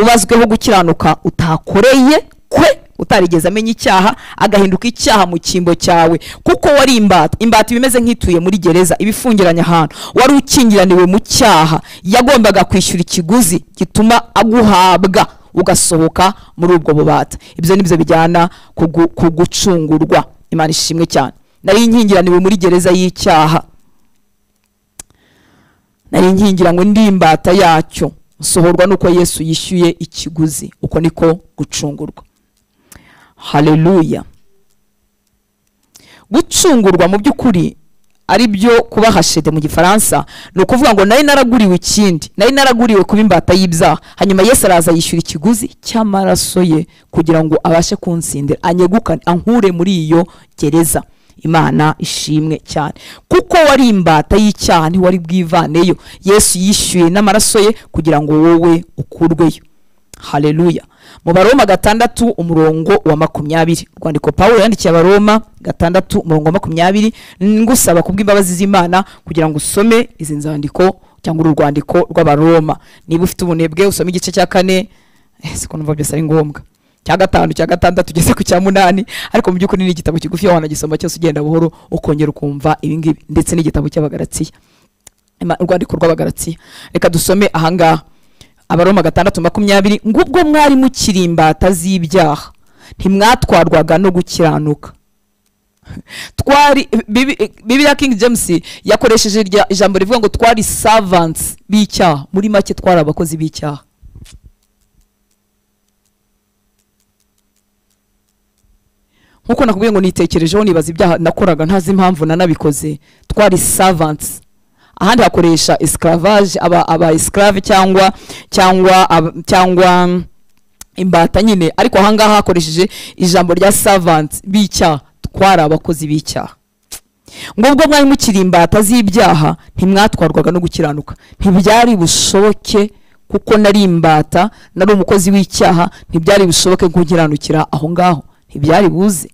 ubazweho gukiranuka utakoreye kwe, utarigeze amenya icyaha, agahinduka icyaha mu cyimbo cyawe, kuko wari imbata. Imbata ibimeze nk'ituye muri gereza, ibifungiranye ahantu, wari ukingiraniwe mu cyaha, yagombaga kwishyura ikiguzi gituma aguhabwa ugasohoka muri ubwo bubata. Ibyo nibyo bijyana ku gucungurwa. Imana ishimwe cyane. Nari nkingiraniwe muri gereza y'icyaha, nari nkingiranywe ndi imbata yacyo, nsohorwa nuko Yesu yishyuye ikiguzi. Uko niko gucungurwa. Haleluya. Gucungurwa mu by'ukuri ari byo kuba hashede mu Gifaransa, ni ukuvuga ngo nari naraguriwe ikindi, nari naraguriwe kuba imbata y'ibyaha, hanyuma Yesu araza yishyura ikiguzi cy'amaraso ye kugira ngo abashe kunsindira, anyegukane, ankure muri iyo gereza. Imana ishimwe cyane. Kuko wari imbata y'icyaha ntiwari bwivaneyo, Yesu yishyuye n'amaraso ye kugira ngo wowe ukurweyo. Haleluya. Mu Baroma 6 umurongo wa 20, urwandiko Paulo yandikiye Abaroma 6 umurongo wa 20, ngusaba kubw'imbabazi z'Imana kugira ngo usome izi nzandiko cyangwa uru rwandiko rw'Abaroma. Niba ufite ubunebwe usome igice cya 4, siko numva byose ari ngombwa, cya 5, cya 6 tugeze ku cya 8, ariko mu by'ukuri ni igitabo kigufi wanagisoma cyose ugenda buhoro ukongera ukumva ibi ngibi, ndetse n'igitabo cy'Abagalatsiya, urwandiko rw'Abagalatsiya. Reka dusome ahangaha Abaroma 6:20, ngubwo mwari mukiri imbata z'ibyaha ntimwatwarwaga no gukiranuka. Twari, Bibiliya King James yakoresheje ijambo rivuga ngo twari servants b'icyaha. Muri make twari abakozi b'icyaha. Nkuko nakubwiye ngo nitekerejeho nibaza ibyaha nakoraga ntazi impamvu nanabikoze. Twari servants. Ahandi hakoresha esclavage, aba esclave cyangwa cyangwa imbata nyine, ariko ahangaha hakoresheje ijambo rya servants b'icyaha. Twari abakozi b'icyaha. Ngubwo mwari mukiri imbata z'ibyaha ntimwatwarwaga no gukiranuka. Ntibyari bushoboke, kuko nari imbata, nari umukozi w'icyaha, ntibyari bushoboke kugiranukira aho ngaho, ntibyari buze.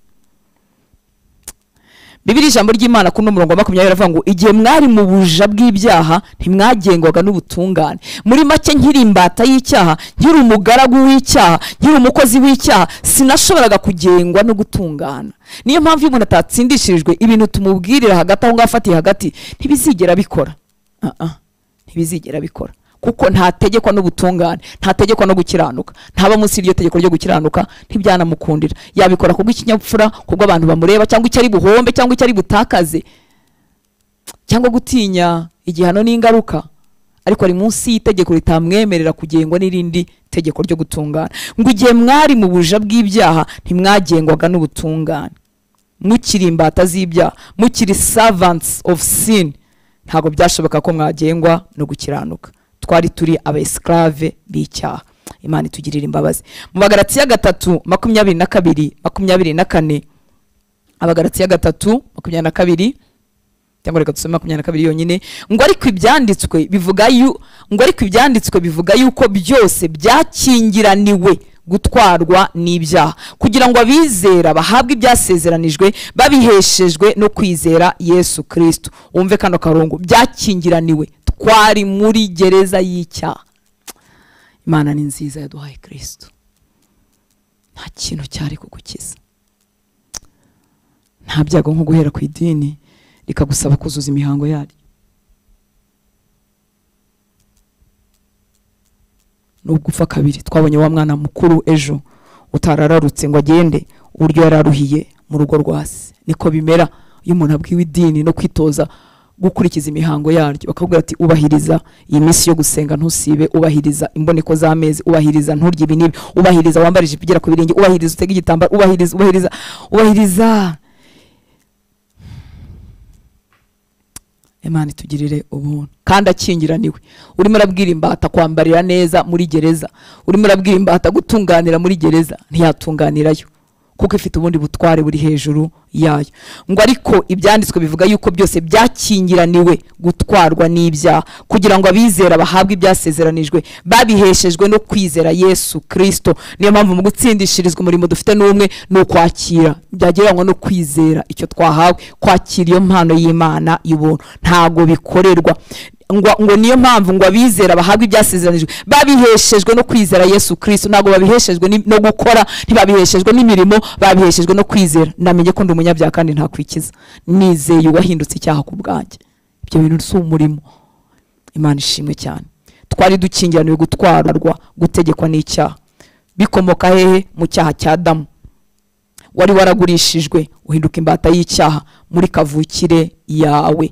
Bibiri ijambo ry'Imana kuno murongo wa 20 aravuga ngo igihe mwari mu buja bw'ibyaha ntimwagengwaga n'ubutungane. Muri make nkiri imbata y'icyaha, nkiri umugaragu w'icyaha, nkiri umukozi w'icyaha, sinashoboraga kugengwa no gutungana. Niyo mpamvu iyo umuntu atatsindishirijwe ibintu tumubwirira hagati aho ngafatiye hagati ntibizigera bikora. Ntibizigera bikora. Kuko ntategekwa n'ubutungane, ntategekwa no gukiranuka, ntaba munsi y'iryo tegeko ryo gukiranuka, ntibyanamukundira. Yabikora kubwo ikinyabupfura, kubwo abantu bamureba, cyangwa icyo ari buhombe, cyangwa icyo ari butakaze, cyangwa gutinya igihano n'ingaruka, ariko ari munsi y'itegeko ritamwemerera kugengwa n'irindi tegeko ryo gutungana. Ngo igihe mwari mu buja bw'ibyaha ntimwagengwaga n'ubutungane, mukiri imbata z'ibyaha, mukiri servants of sin, ntabwo byashoboka ko mwagengwa no gukiranuka. Twari turi aba esclave b'icyaha. Imana itugirira imbabazi. Mu Bagalatiya 3:22 24, Abagalatiya 3:22, cyangwa reka dusome 22 yonyine, ngo ariko ibyanditswe bivuga ngo ariko ibyanditswe bivuga yuko byose byakingiraniwe gutwarwa n'ibyaha, kugira ngo abizera bahabwe ibyasezeranijwe babiheshejwe no kwizera Yesu Kristo. Umve kano karongo, byakingiraniwe, twari muri gereza y'icyaha. Imana ni nziza yaduhaye Kristo. Nta kintu cyari kugukiza, nta byago nko guhera ku idini rikagusaba kuzuza imihango yaryo. Nubwo upfa kabiri, twabonye wa mwana mukuru ejo utarararutse ngo agende, uburyo yararuhiye mu rugo rwa se. Niko bimera iyo umuntu abwiwe idini no kwitoza gukurikiza imihango yaryo, bakakubwira ati ubahiriza iyi minsi yo gusenga ntusibe, ubahiriza imboneko z'amezi, ubahiriza nturye ibi n'ibi, ubahiriza wambare ijipo igera ku birenge, ubahiriza utege igitambaro, ubahiriza, ubahiriza, ubahiriza. Imana itugirire ubuntu. Kandi akingiraniwe. Urimo urabwira imbata kwambarira neza muri gereza, urimo urabwira imbata gutunganira muri gereza, ntiyatunganirayo kuko ifite ubundi butware buri hejuru yayo. Ngo ariko ibyanditswe bivuga yuko byose byakingiraniwe gutwarwa n'ibyaha, kugira ngo abizera bahabwe ibyasezeranijwe babiheshejwe no kwizera Yesu Kristo. Niyo mpamvu mu gutsindishirizwa umurimo dufite n'umwe ni ukwakira, byagereranywa no kwizera icyo twahawe, kwakira iyo mpano y'Imana y'ubuntu, ntago bikorerwa. Ngo niyo mpamvu ngo abizera bahabwe ibyasezeranijwe babiheshejwe no kwizera Yesu Kristo. Ntago babiheshejwe no gukora, ntibabiheshejwe n'imirimo, babiheshejwe no kwizera. Namenye ko ndi umunyabyaha kandi ntakwikiza, nizeye uwahindutse icyaha ku bwanjye. Ibyo bintu si umurimo. Imana ishimwe cyane. Twari dukingiraniwe gutwarwa, gutegekwa n'icyaha. Bikomoka hehe? Mu cyaha cya Adamu. Wari waragurishijwe uhinduka imbata y'icyaha muri kavukire yawe.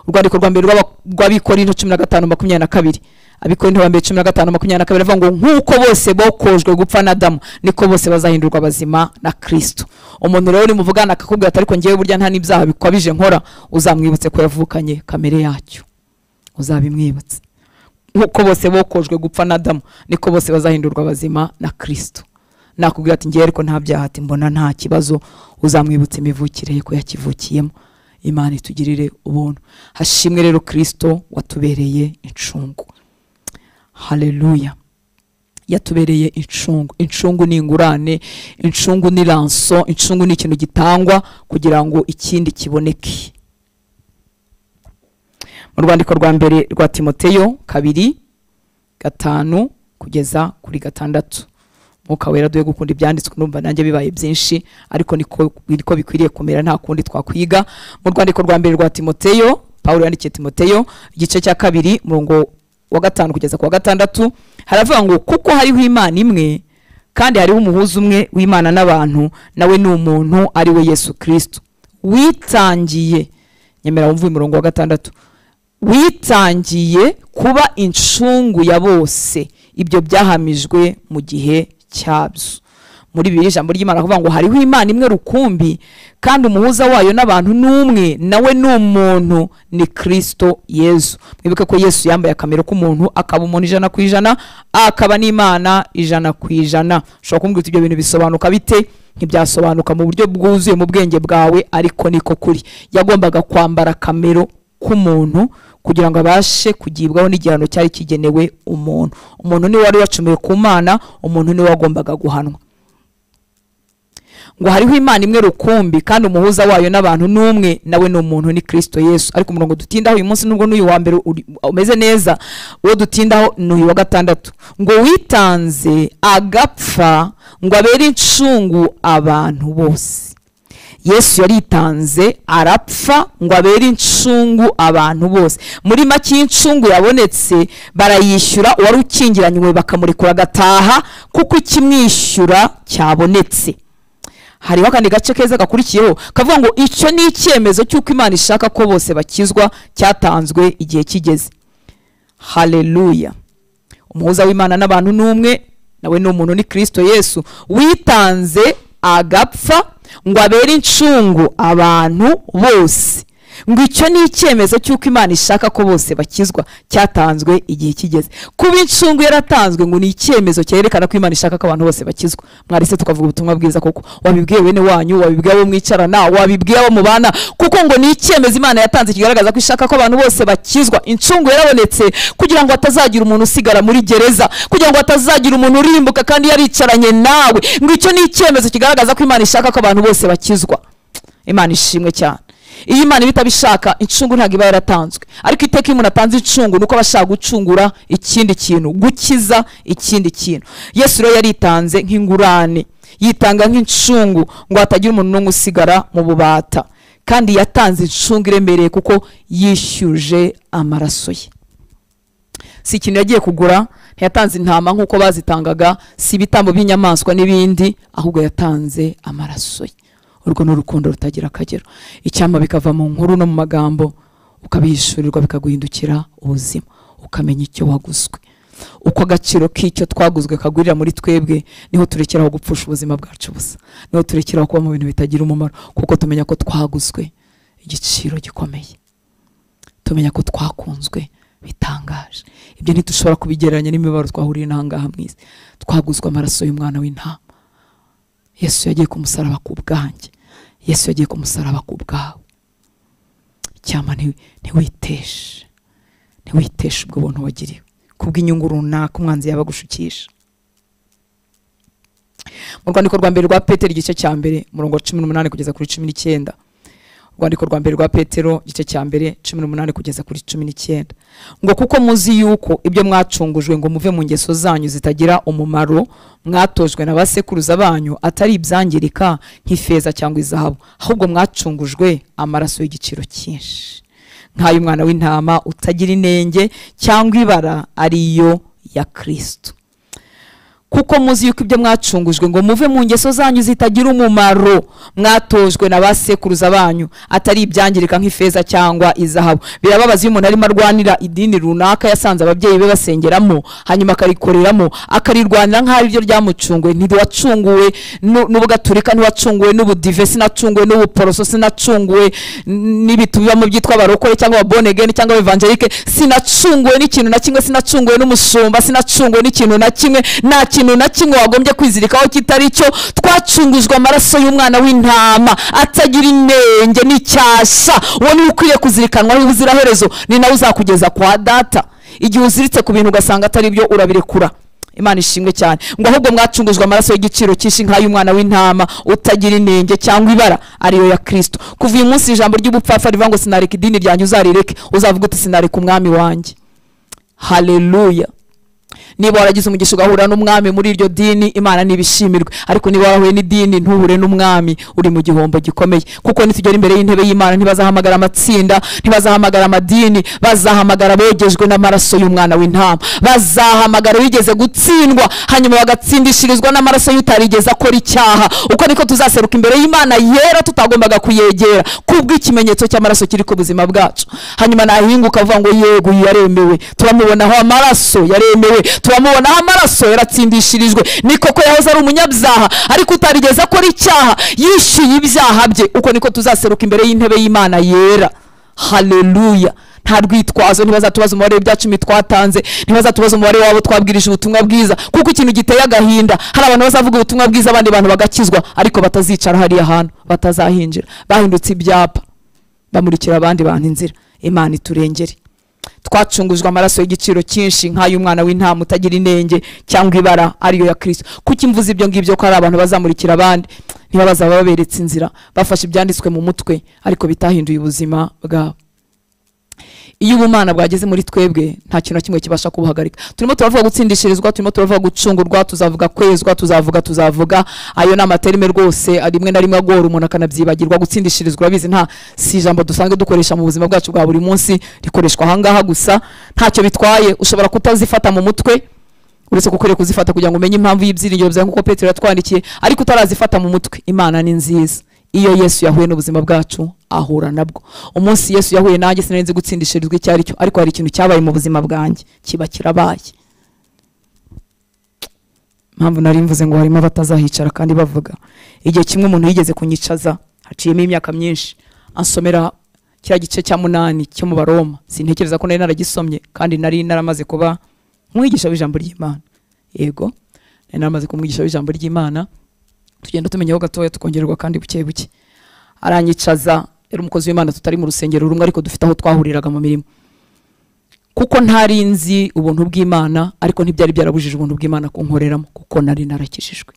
Urwandiko rwa mbere rw'Abikorinto 15:22, Abikorinto ba mbere 15:22 avuga ngo nkuko bose bokojwe gupfa na Adamu, niko bose bazahindurwa bazima na Kristo. Umuntu rero nimuvugana akakubwira ati ariko ngewe burya nta n'ibyaha bikwabije nkora, uzamwibutse ko yavukanye kamere yacyo, uzabimwibutse. Nkuko bose bokojwe gupfa na Adamu, niko bose bazahindurwa bazima na Kristo. Nakubwira ati ngewe ariko nta byaha, ati mbona nta kibazo, uzamwibutse imivukire ye ko yakivukiyemo. Imana itugirire ubuntu. Hashimwe rero Kristo watubereye incungu. Haleluya. Yatubereye incungu. Incungu ni ingurane, incungu ni ranso, incungu ni ikintu gitangwa kugira ngo ikindi kiboneke. Mu rwandiko rwa mbere rwa Timoteyo 2:5 kugeza kuri 6. Mwuka wera duhe gukunda ibyanditswe, numva nanjye bibaye byinshi ariko niko bikwiriye kumera, nta kundi twakwiga. Mu rwandiko rwa mbere rwa Timoteyo, Paulo yandikiye Timoteyo igice cya 2 murongo wa 5 kugeza ku wa 6, haravuga ngo kuko hariho Imana imwe kandi hariho umuhuza umwe w'Imana n'abantu, nawe ni umuntu ari we Yesu Kristo, witangiye, nyemera wumve umurongo wa 6, witangiye kuba incungu ya bose, ibyo byahamijwe mu gihe cyabyo. Muri bibiri ijambo ry'Imana kuvuga ngo hariho Imana imwe rukumbi kandi umuhuza wayo n'abantu n'umwe, nawe ni umuntu, ni Kristo Yesu. Mwibuke ko Yesu yambaye akamero k'umuntu, akaba umuntu 100% akaba n'Imana 100%. Ushobora kumbwira ibyo bintu bisobanuka bite? Ntibyasobanuka mu buryo bwuzuye mu bwenge bwawe, ariko niko kuri. Yagombaga kwambara akamero k'umuntu kugira ngo abashe kugibwaho n'igihano cyari kigenewe umuntu. Umuntu ni wari wacumuye ku Mana, umuntu ni wagombaga guhanwa. Ngo hariho Imana imwe rukumbi kandi umuhuza wayo n'abantu n'umwe, nawe ni umuntu, ni Kristo Yesu. Ariko umurongo dutindaho uyu munsi, nubwo n'uyu wa mbere umeze neza, uwo dutindaho ni uyu wa 6, ngo witanze agapfa ngo abere incungu abantu bose. Yesu yaritanze arapfa ngo abere incungu abantu bose. Muri make incungu yabonetse barayishyura, uwari ukingiranywe bakamurekura agataha kuko ikimwishyura cyabonetse. Hariho akandi gace keza gakurikiyeho kavuga ngo icyo ni icyemezo cy'uko Imana ishaka ko bose bakizwa, cyatanzwe igihe kigeze. Haleluya. Umuhuza w'Imana n'abantu n'umwe, nawe ni umuntu, ni Kristo Yesu, witanze agapfa ngo abere incungu abantu bose. Ngo icyo ni icyemezo cy'uko Imana ishaka ko bose bakizwa, cyatanzwe igihe kigeze. Kuba incungu yaratanzwe ngo ni icyemezo cyerekana ko Imana ishaka ko abantu bose bakizwa. Mwarise tukavuga ubutumwa bwiza koko, wabibwiye bene wanyu, wabibwiye abo mwicarana, wabibwiye abo mubana, kuko ngo ni icyemezo Imana yatanze kigaragaza ko ishaka ko abantu bose bakizwa. Incungu yarabonetse kugira ngo hatazagira umuntu usigara muri gereza, kugira ngo hatazagira umuntu urimbuka kandi yaricaranye nawe. Ngo icyo ni icyemezo kigaragaza ko Imana ishaka ko abantu bose bakizwa. Imana ishimwe cyane. Iyo Imana itabishaka incungu ntabwo iba yaratanzwe. Ariko iteka iyo umuntu atanze incungu nuko abashaka gucungura ikindi kintu, gukiza ikindi kintu. Yesu rero yaritanze nk'ingurane, yitanga nk'incungu ngo hatagira umuntu n'umwe usigara mu bubata. Kandi yatanze incungu iremereye kuko yishyuje amaraso ye. Si ikintu yagiye kugura, ntiyatanze intama nk'uko bazitangaga, si ibitambo by'inyamaswa n'ibindi, ahubwo yatanze amaraso ye. Urwo ni urukundo rutagira akagero. Icyampa bikava mu nkuru no mu magambo, ukabihishurirwa bikaguhindukira ubuzima, ukamenya icyo waguzwe. Uko agaciro k'icyo twaguzwe kagurira muri twebwe, niho turekeraho gupfusha ubuzima bwacu busa, niho turekeraho kuba mu bintu bitagira umumaro, kuko tumenya ko twaguzwe igiciro gikomeye, tumenya ko twakunzwe bitangaje. Ibyo ntitushobora kubigereranya n'imibabaro twahuriye n'ahangaha mu isi. Twaguzwe amaraso y'umwana w'intama. Yesu yagiye ku musaraba ku bwanjye, Yesu yagiye ku musaraba ku bwawe. Icyampa ntiwiteshe, ntiwiteshe ubwo buntu wagiriwe kubw'inyungu runaka umwanzi yabagushukisha. Mu rwandiko rwa mbere rwa Petero igice cya mbere umurongo wa 18 kugeza kuri 19. Urwandiko rwa mbere rwa Petero igice cya mbere 18 kugeza kuri 19. Ngo kuko muzi yuko ibyo mwacungujwe ngo muve mu ngeso zanyu zitagira umumaro mwatojwe na basekuruza banyu atari ibyangirika nk'ifeza cyangwa izahabu, ahubwo mwacungujwe amaraso y'igiciro cyinshi nk'ay'umwana w'intama utagira inenge cyangwa ibara, ariyo ya Kristo. Kuko muzi yuko ibyo mwacungujwe ngo muve mu ngeso zanyu zitagira umumaro mwatojwe na basekuruza banyu atari ibyangirika nk'ifeza cyangwa izahabu. Birababaza iyo umuntu arimo arwanira idini runaka yasanze ababyeyi be basengeramo, hanyuma akarikoreramo, akarirwanira nk'aho ibyo ryamucunguwe. Ntiwacunguwe n'ubugaturika, ntiwacunguwe n'ubudive, sinacunguwe n'ubuporoso, sinacunguwe n'ibitu bibamo byitwa abarokore cyangwa born again cyangwa evangelike, sinacunguwe n'ikintu na kimwe, sinacunguwe n'umushumba, sinacunguwe n'ikintu na kimwe, nta kintu na kimwe wagombye kwizirikaho kitari cyo. Twacungujwe amaraso y'umwana w'intama atagira inenge n'icyasha. Uwo ni ukwiye kuzirikanwaho ubuziraherezo, ni nawe uzakugeza kwa data. Igihe uziritse ku bintu ugasanga atari byo, urabirekura. Imana ishimwe cyane. Ngo ahubwo mwacungujwe amaraso y'igiciro cyinshi nk'ay'umwana w'intama utagira inenge cyangwa ibara, ariyo ya Kristo. Kuva uyu munsi ijambo ry'ubupfapfa rivuga ngo sinareka idini ryanjye uzarireke, uzavuga uti sinareka umwami wanjye. Haleluya. Niba waragize umugisha ugahura n'umwami muri iryo dini, Imana nibishimirwe. Ariko niba warahuye n'idini ntuhure n'umwami, uri mu gihombo gikomeye. Kuko nitugera imbere y'intebe y'Imana ntibazahamagara amatsinda, ntibazahamagara amadini, bazahamagara abogejwe n'amaraso y'umwana w'intama. Bazahamagara wigeze gutsindwa, hanyuma bagatsindishirizwa n'amaraso y'utarigeze akora icyaha. Uko niko tuzaseruka imbere y'Imana yera tutagombaga kuyegera, kubw'ikimenyetso cy'amaraso kiri ku buzima bwacu. Hanyuma nahinguka avuga ngo yego yaremewe, turamubonaho amaraso yaremewe, turamubonaho amaraso yaratsindishirijwe. Ni koko yahoze ari umunyabyaha ariko utarigeze akora icyaha, yishyuye ibyaha bye. Uko niko tuzaseruka imbere y'intebe y'Imana yera. Haleluya. Nta rwitwazo, ntibazatubaza umubare w'ibya twatanze, ntibazatubaza umubare wabo twabwirije ubutumwa bwiza. Kuko ikintu giteye agahinda, hari abantu bazavuga ubutumwa bwiza abandi bantu bagakizwa, ariko batazicara hariya hantu, batazahinjira, bahindutse ibyapa, bamurikira abandi bantu inzira. Imana iturengere. Twacungujwe amaraso y'igiciro cyinshi nk'ay'umwana w'intama utagira inenge cyangwa ibara, ariyo ya Kristo. Kuki mvuze ibyo ngibyo ko hari abantu bazamurikira abandi, ntibazaba baberetse inzira, bafashe ibyanditswe mu mutwe ariko bitahinduye ubuzima bwabo. Iyo ubumana bwageze muri twebwe nta kintu na kimwe kibasha kubuhagarika. Turimo turavuga gutsindishirizwa, turimo turavuga gucungurwa, tuzavuga kwezwa, tuzavuga. Ayo ni amaterime rwose rimwe na rimwe agora umuntu akanabyibagirwa. Gutsindishirizwa urabizi, nta si ijambo dusanzwe dukoresha mu buzima bwacu bwa buri munsi, rikoreshwa ahangaha gusa. Ntacyo bitwaye, ushobora kutazifata mu mutwe, uretse kukwiriye kuzifata kugira ngo umenye impamvu y'ibyiringiro byawe nk'uko Petero yatwandikiye, ariko utarazifata mu mutwe. Imana ni nziza. Iyo Yesu yahuye n'ubuzima bwacu ahura nabwo. Umunsi Yesu yahuye nanjye sinari nzi gutsindishirizwa icyo ari cyo, ariko hari ikintu cyabaye mu buzima bwanjye kiba kirabaye. Impamvu nari mvuze ngo harimo abatazahicara kandi bavuga, igihe kimwe umuntu yigeze kunyicaza, haciyemo imyaka myinshi, ansomera Kiriya gice cya 8 cyo mu Baroma sintekereza ko nari naragisomye, kandi nari naramaze kuba umwigisha w'ijambo ry'Imana. Yego, nari naramaze kuba umwigisha w'ijambo ry'Imana. Tugenda tumenyaho gatoya, tukongererwa kandi buke buke. Aranyicaza, yari umukozi w'Imana tutari mu rusengero rumwe, ariko dufite aho twahuriraga mu mirimo. Kuko ntari nzi ubuntu bw'Imana, ariko ntibyari byarabujije ubuntu bw'Imana kunkoreramo, kuko nari narakijijwe.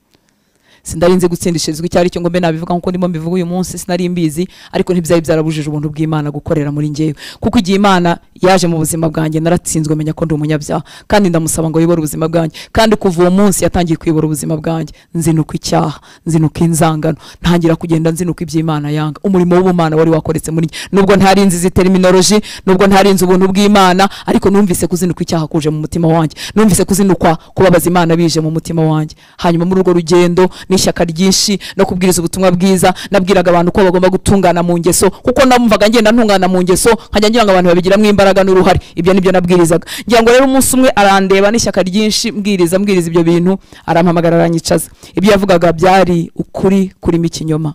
Sinari nzi gutsindishirizwa icyo ari cyo ngo mbe nabivuga nkuko ndimo mbivuga uyu munsi, sinari mbizi, ariko ntibyari byarabujije ubuntu bw'Imana gukorera muri njyewe. Kuko igihe Imana yaje mu buzima bwanjye naratsinzwe, menya ko ndi umunyabyaha, kandi ndamusaba ngo ayobore ubuzima bwanjye. Kandi kuva uwo munsi yatangiye kuyobora ubuzima bwanjye, nzinuka icyaha, nzinuka inzangano, ntangira kugenda nzinuka iby'Imana yanga. Umurimo w'ubumana wari wakoretse muri njye, nubwo ntari nzi izi terminology, nubwo ntari nzi ubuntu bw'Imana, ariko numvise kuzinuka icyaha kuje mu mutima wanjye, numvise kuzinukwa kubabaza Imana bije mu mutima wanjye. Hanyuma muri urwo rugendo n'ishyaka ryinshi no kubwiriza ubutumwa bwiza, nabwiraga abantu ko bagomba gutungana mu ngeso, kuko namumvaga ngenda ntungana mu ngeso, nkajya ngira ngo abantu babigiramo imbaraga n'uruhare. Ibyo nibyo nabwirizaga. Ngira ngo rero umunsi umwe arandeba n'ishyaka ryinshi, mbwiriza ibyo bintu, arampamagara aranyicaza. Ibyo yavugaga byari ukuri kurimo ikinyoma.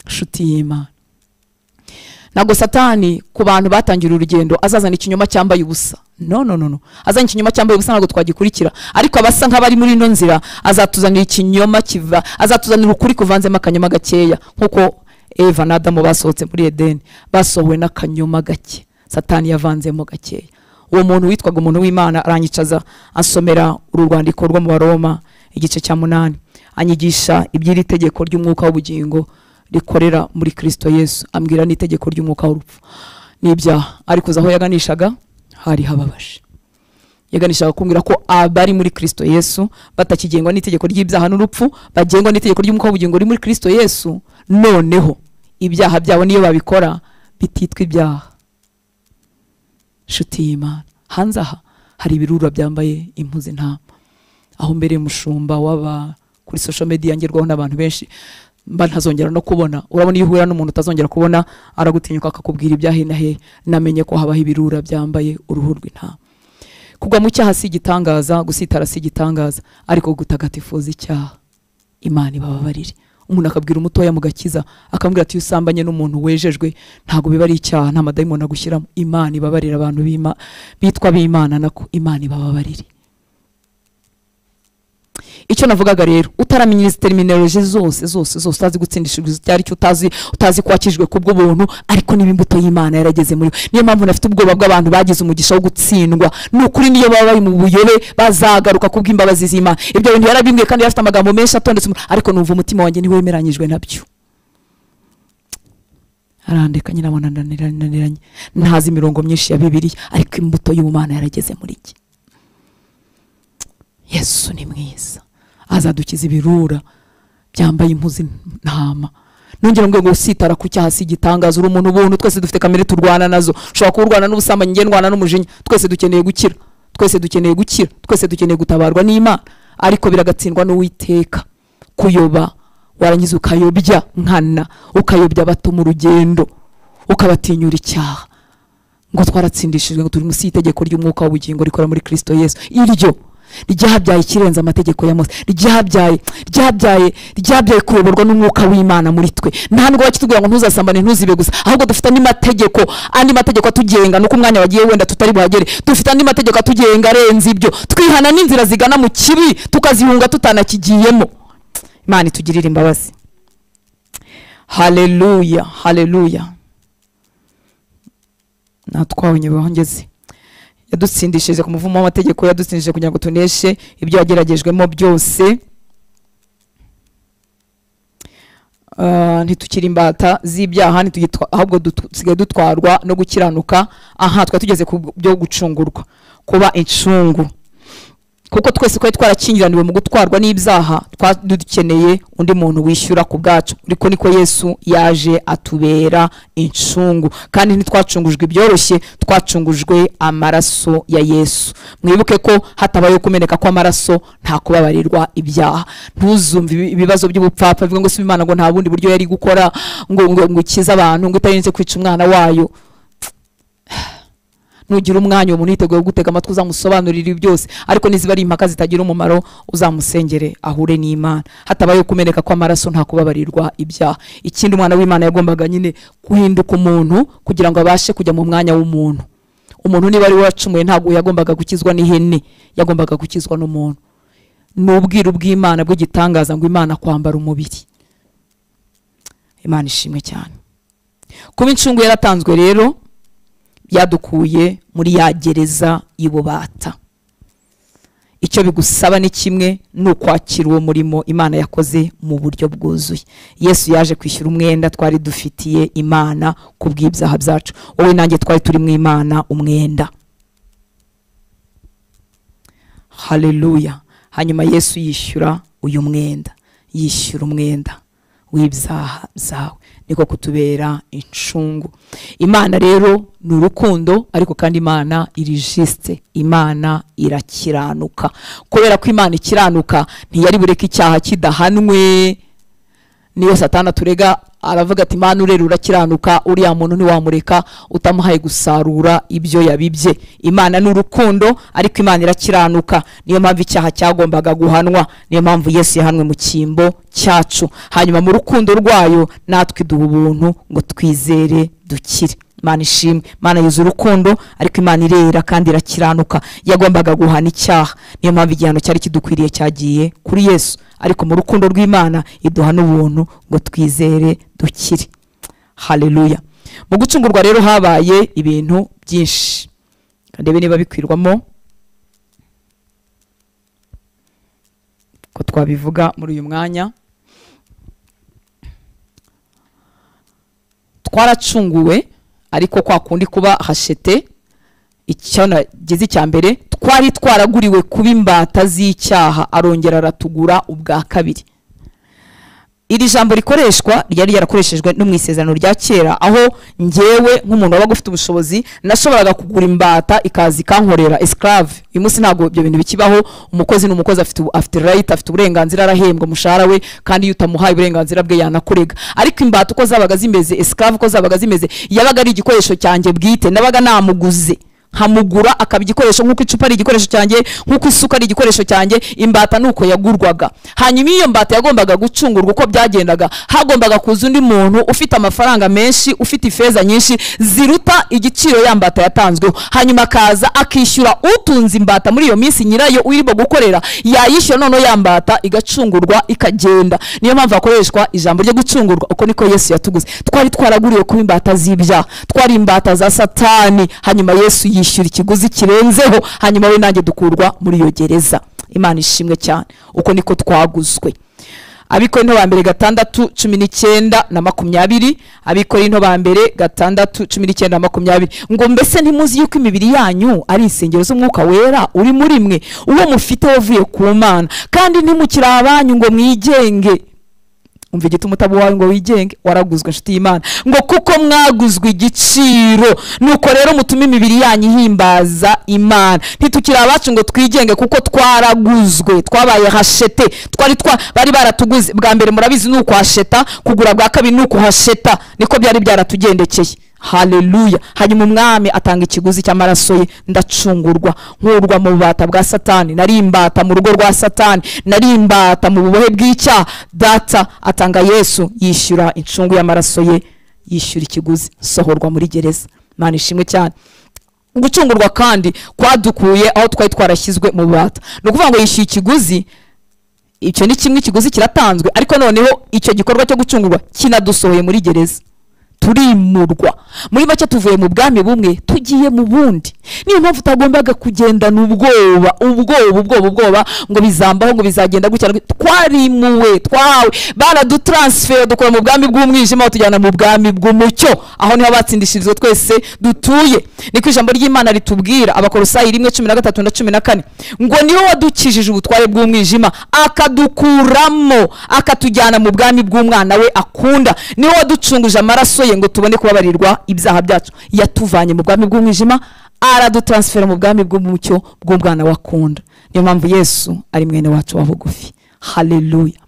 Nshuti y'Imana, ntabwo Satani ku bantu batangira urugendo azazana ikinyoma cyambaye ubusa. No, no, no, no. Azanye ikinyoma cyambaye ubusa ntabwo twagikurikira, ariko abasa nk'abari muri ino nzira azatuzanira ikinyoma kiva, azatuzanira ukuri kuvanzemo akanyoma gakeya, nkuko Eva na Adamu basohotse muri Edeni basohowe n'akanyoma gake Satani yavanzemo gakeya. Uwo muntu witwaga umuntu w'Imana aranyicaza, asomera uru rwandiko rwo mu Baroma igice cya 8, anyigisha iby'iri tegeko ry'umwuka w'ubugingo rikorera muri Kristo Yesu, ambwira n'itegeko ry'umwuka w'urupfu n'ibyaha. Ariko aho yaganishaga hari hababaje. Yaganishaga kumbwira ko abari muri Kristo Yesu batakigengwa n'itegeko ry'ibyaha n'urupfu, bagengwa n'itegeko ry'umwuka w'ubugingo riri muri Kristo Yesu. Noneho ibyaha byabo niyo babikora bititwa ibyaha. Nshuti y'Imana, hanze aha hari ibirura byambaye impu z'intama. Aho mbere mushumba waba kuri social media ngerwaho n'abantu benshi mba ntazongera no kubona. Urabona iyo uhura n'umuntu utazongera kubona aragutinyuka akakubwira ibyahe na he. Namenye ko habaho ibirura byambaye uruhu rw'intama. Kugwa mu cyaha si igitangaza, gusitara si igitangaza, ariko gutagatifuza icyaha Imana ibababarire. Umuntu akabwira umutoya mu gakiza, akambwira ati usambanye n'umuntu wejejwe ntago biba ari icyaha, nta madayimoni agushyiramo. Imana ibabarira abantu bitwa b'Imana, nako Imana ibababarire. Icyo navugaga rero, utaramenya izi terminology zose zose zose, utazi gutsindishiriza icyo ari cyo, utazi kwakijwe kubwo buntu, ariko niba imbuto y'Imana yarageze muri we. Niyo mpamvu nafite ubwoba bw'abantu bagize umugisha wo gutsindwa. Nukuri niyo baba bari mu buyobe bazagaruka kubw'imbabazi z'Imana. Ibyo bintu yarabimbwiye kandi yarafite amagambo menshi atondetse, ariko numva umutima wanjye ntiwemeranyijwe nabyo. Arandeka nyina abona ndananiranye, ntazi imirongo myinshi ya Bibiliya, ariko imbuto y'Imana yarageze muri njye. Yesu ni mwiza, azadukiza ibirura byambaye impu z'intama. Nongera ngo usitara ku cyaha si igitangaza, uri umuntu ubuntu, twese dufite kamere turwana nazo. Ushobora kurwana n'ubusambanyi, nge ndwana n'umujinya. Twese dukeneye gukira, twese dukeneye gukira, twese dukeneye gutabarwa n'Imana, ariko biragatsindwa n'Uwiteka. Kuyoba warangiza ukayobya nkana, ukayobya abato mu rugendo, ukabatinyura icyaha. Ngo twaratsindishijwe, ngo turi munsi y'itegeko ry'umwuka w'ubugingo rikora muri Kristo Yesu. Iryo ryabyaye ikirenze amategeko ya Mose, ryabyaye kuyoborwa n'umwuka w'Imana muri twe. Nta nubwo bakitubwira ngo ntuzasambane, ntuzibe gusa, ahubwo dufite andi mategeko, andi mategeko atugenga. Nuko umwanya wagiye wenda tutari buhagere, dufite andi mategeko atugenga arenze ibyo. Twihana n'inzira zigana mu kibi tukazihunga tutanakigiyemo. Imana itugirire imbabazi. Haleluya, haleluya. Natwawe nyebaho ngeze. Yadutsindishije ku muvumo w'amategeko, yadutsindishije kugira ngo tuneshe ibyo yageragejwemo byose. Ntitukiri imbata z'ibyaha, ahubwo dusigaye dutwarwa no gukiranuka. Aha twari tugeze ku byo gucungurwa, kuba incungu. Kuko twese twari twarakingiraniwe mu gutwarwa n'ibyaha, dukeneye undi muntu wishyura ku bwacu. Ariko niko Yesu yaje atubera incungu, kandi ntitwacungujwe ibyoroshye, twacungujwe amaraso ya Yesu. Mwibuke ko hatabaye kumeneka kw'amaraso nta kubabarirwa ibyaha. Ntuzumve ibibazo by'ubupfapfa bivuga ngo si Imana ngo nta bundi buryo yari gukora ngo ngo ikize abantu, ngo itarinze kwica umwana wayo. Nugira umwanya umuntu yiteguye gutega amatwi uzamusobanurira byose, ariko niziba ari impaka zitagira umumaro uzamusengere ahure n'Imana. Hatabaye kumeneka kw'amaraso nta kubabarirwa ibyaha. Ikindi umwana w'Imana yagombaga nyine guhinduka umuntu kugira ngo abashe kujya mu mwanya w'umuntu. Umuntu niba ari wacumuye ntabwo yagombaga gukizwa n'ihene, yagombaga gukizwa n'umuntu. N'ubwiru bw'Imana bw'igitangaza ngo Imana kwambara umubiri. Imana ishimwe cyane. Kuba incungu yaratanzwe rero byadukuye muri ya gereza y'ububata. Icyo bigusaba ni kimwe, ni ukwakira uwo murimo Imana yakoze mu buryo bwuzuye. Yesu yaje kwishyura umwenda twari dufitiye Imana kubw'ibyaha byacu. Wowe nanjye twari turi mu Imana umwenda. Haleluya. Hanyuma Yesu yishyura uyu mwenda, yishyura umwenda w'ibyaha byawe, niko kutubera incungu. Imana rero ni urukundo, ariko kandi Imana irijiste, Imana irakiranuka. Kubera ko Imana ikiranuka ntiyari bureke icyaha kidahanwe. Niyo Satana turega aravuga ati Imana urera urakiranuka, uriya muntu ntiwamureka utamuhaye gusarura ibyo yabibye. Imana ni urukundo, ariko Imana irakiranuka. Niyo mpamvu icyaha cyagombaga guhanwa, niyo mpamvu Yesu yahanwe mu cyimbo cyacu. Hanyuma mu rukundo rwayo natwe duha ubuntu ngo twizere dukire. Imana ishimwe. Imana yuzuye urukundo, ariko Imana irera kandi irakiranuka. Yagombaga guhana icyaha, niyo mpamvu igihano cyari kidukwiriye cyagiye kuri Yesu, ariko mu rukundo rw'Imana iduha n'ubuntu ngo twizere dukire. Haleluya. Mu gucungurwa rero habaye ibintu byinshi. Ndebe niba bikwirwamo ko twabivuga muri uyu mwanya. Twaracunguwe, ariko kwa kundi kuba hashete icyo nagize icya mbere, twari twaraguriwe kuba imbata z'icyaha, arongera aratugura ubwa kabiri. Iri jambo rikoreshwa ryari yarakoreshejwe no mu isezerano rya kera, aho ngewe nk'umuntu wabaga ufite ubushobozi nashoboraga kugura imbata ikaza ikankorera, esclave. Uyu munsi ntabwo ibyo bintu bikibaho. Umukozi n'umukozi afite right, afite uburenganzira, arahembwa umushahara we, kandi iyo utamuhaye uburenganzira bwe yanakurega. Ariko imbata uko zabaga zimeze, esclave uko zabaga zimeze, yabaga ari igikoresho cyanjye bwite, nabaga namuguze nkamugura akaba igikoresho, nk'uko icupa ari igikoresho cyanjye, nk'uko isuka ari igikoresho cyanjye. Imbata nuko yagurwaga. Hanyuma iyo mbata yagombaga gucungurwa, uko byagendaga hagombaga kuza undi muntu ufite amafaranga menshi, ufite ifeza nyinshi ziruta igiciro ya mbata yatanzweho. Hanyuma akaza akishyura utunze imbata muri iyo minsi, nyirayo urimo gukorera yayishyura, noneho ya mbata igacungurwa ikagenda. Niyo mpamvu hakoreshwa ijambo ryo gucungurwa. Uko niko Yesu yatuguze. Twari twaraguriwe kuba imbata z'ibyaha, twari imbata za Satani. Hanyuma Yesu yishyura ikiguzi kirenzeho, hanyuma we nanjye dukurwa muri iyo gereza. Imana ishimwe cyane. Uko niko twaguzwe. Abikorinto ba mbere 6:19 na 20. Abikorinto ba mbere 6:19 na 20 ngo mbese ntimuzi yuko imibiri yanyu ari insengero z'umwuka wera uri muri mwe, uwo mufite wavuye ku Mana, kandi ntimukiri abanyu ngo mwigenge. Umva igituma utaba uwawe ngo wigenge, waraguzwe inshuti y'Imana. Ngo kuko mwaguzwe igiciro, nuko rero mutume imibiri yanyu ihimbaza Imana. Ntitukiri abacu ngo twigenge, kuko twaraguzwe, twabaye hashete, twari bari baratuguze. Bwa mbere murabizi nuko hasheta, kugura bwa kabiri nuko hasheta, niko byari byaratugendekeye. Haleluya. Hanyuma umwami atanga ikiguzi cy'amaraso ye, ndacungurwa, nkurwa mu bubata bwa Satani. Nari imbata mu rugo rwa Satani, nari imbata mu bubohe bw'icyaha. Data atanga Yesu, yishyura incungu y'amaraso ye, yishyura ikiguzi, sohorwa muri gereza. Imana ishimwe cyane. Gucungurwa kandi kwadukuye aho twari twarashyizwe mu bubata. Ni ukuvuga ngo yishyuye ikiguzi, icyo ni kimwe, ikiguzi kiratanzwe, ariko noneho icyo gikorwa cyo gucungurwa kinadusohoye muri gereza. Turimurwa. Muri make tuvuye mu bwami bumwe tugiye mu bundi. Niyo mpamvu utagombaga kugendana ubwoba, ubwoba, ubwoba, ubwoba ngo bizambaho, ngo bizagenda gutya. Twarimuwe, twahawe, baradutransfer, dukora mu bwami bw'umwijima tujyana mu bwami bw'umucyo, aho niho abatsindishirizwe twese dutuye. Niko ijambo ry'Imana ritubwira, Abakolosayi 1:13 na 14, ngo niwe wadukijije ubutware bw'umwijima akadukuramo akatujyana mu bwami bw'umwana we akunda. Niwe waducunguje amaraso ye ngo tubone kubabarirwa ibyaha byacu. Yatuvanye mu bwami bw'umwijima aradutransfera mu bwami bw'umucyo bw'umwana wakunda. Niyo mpamvu Yesu ari mwene wacu wa bugufi. Haleluya.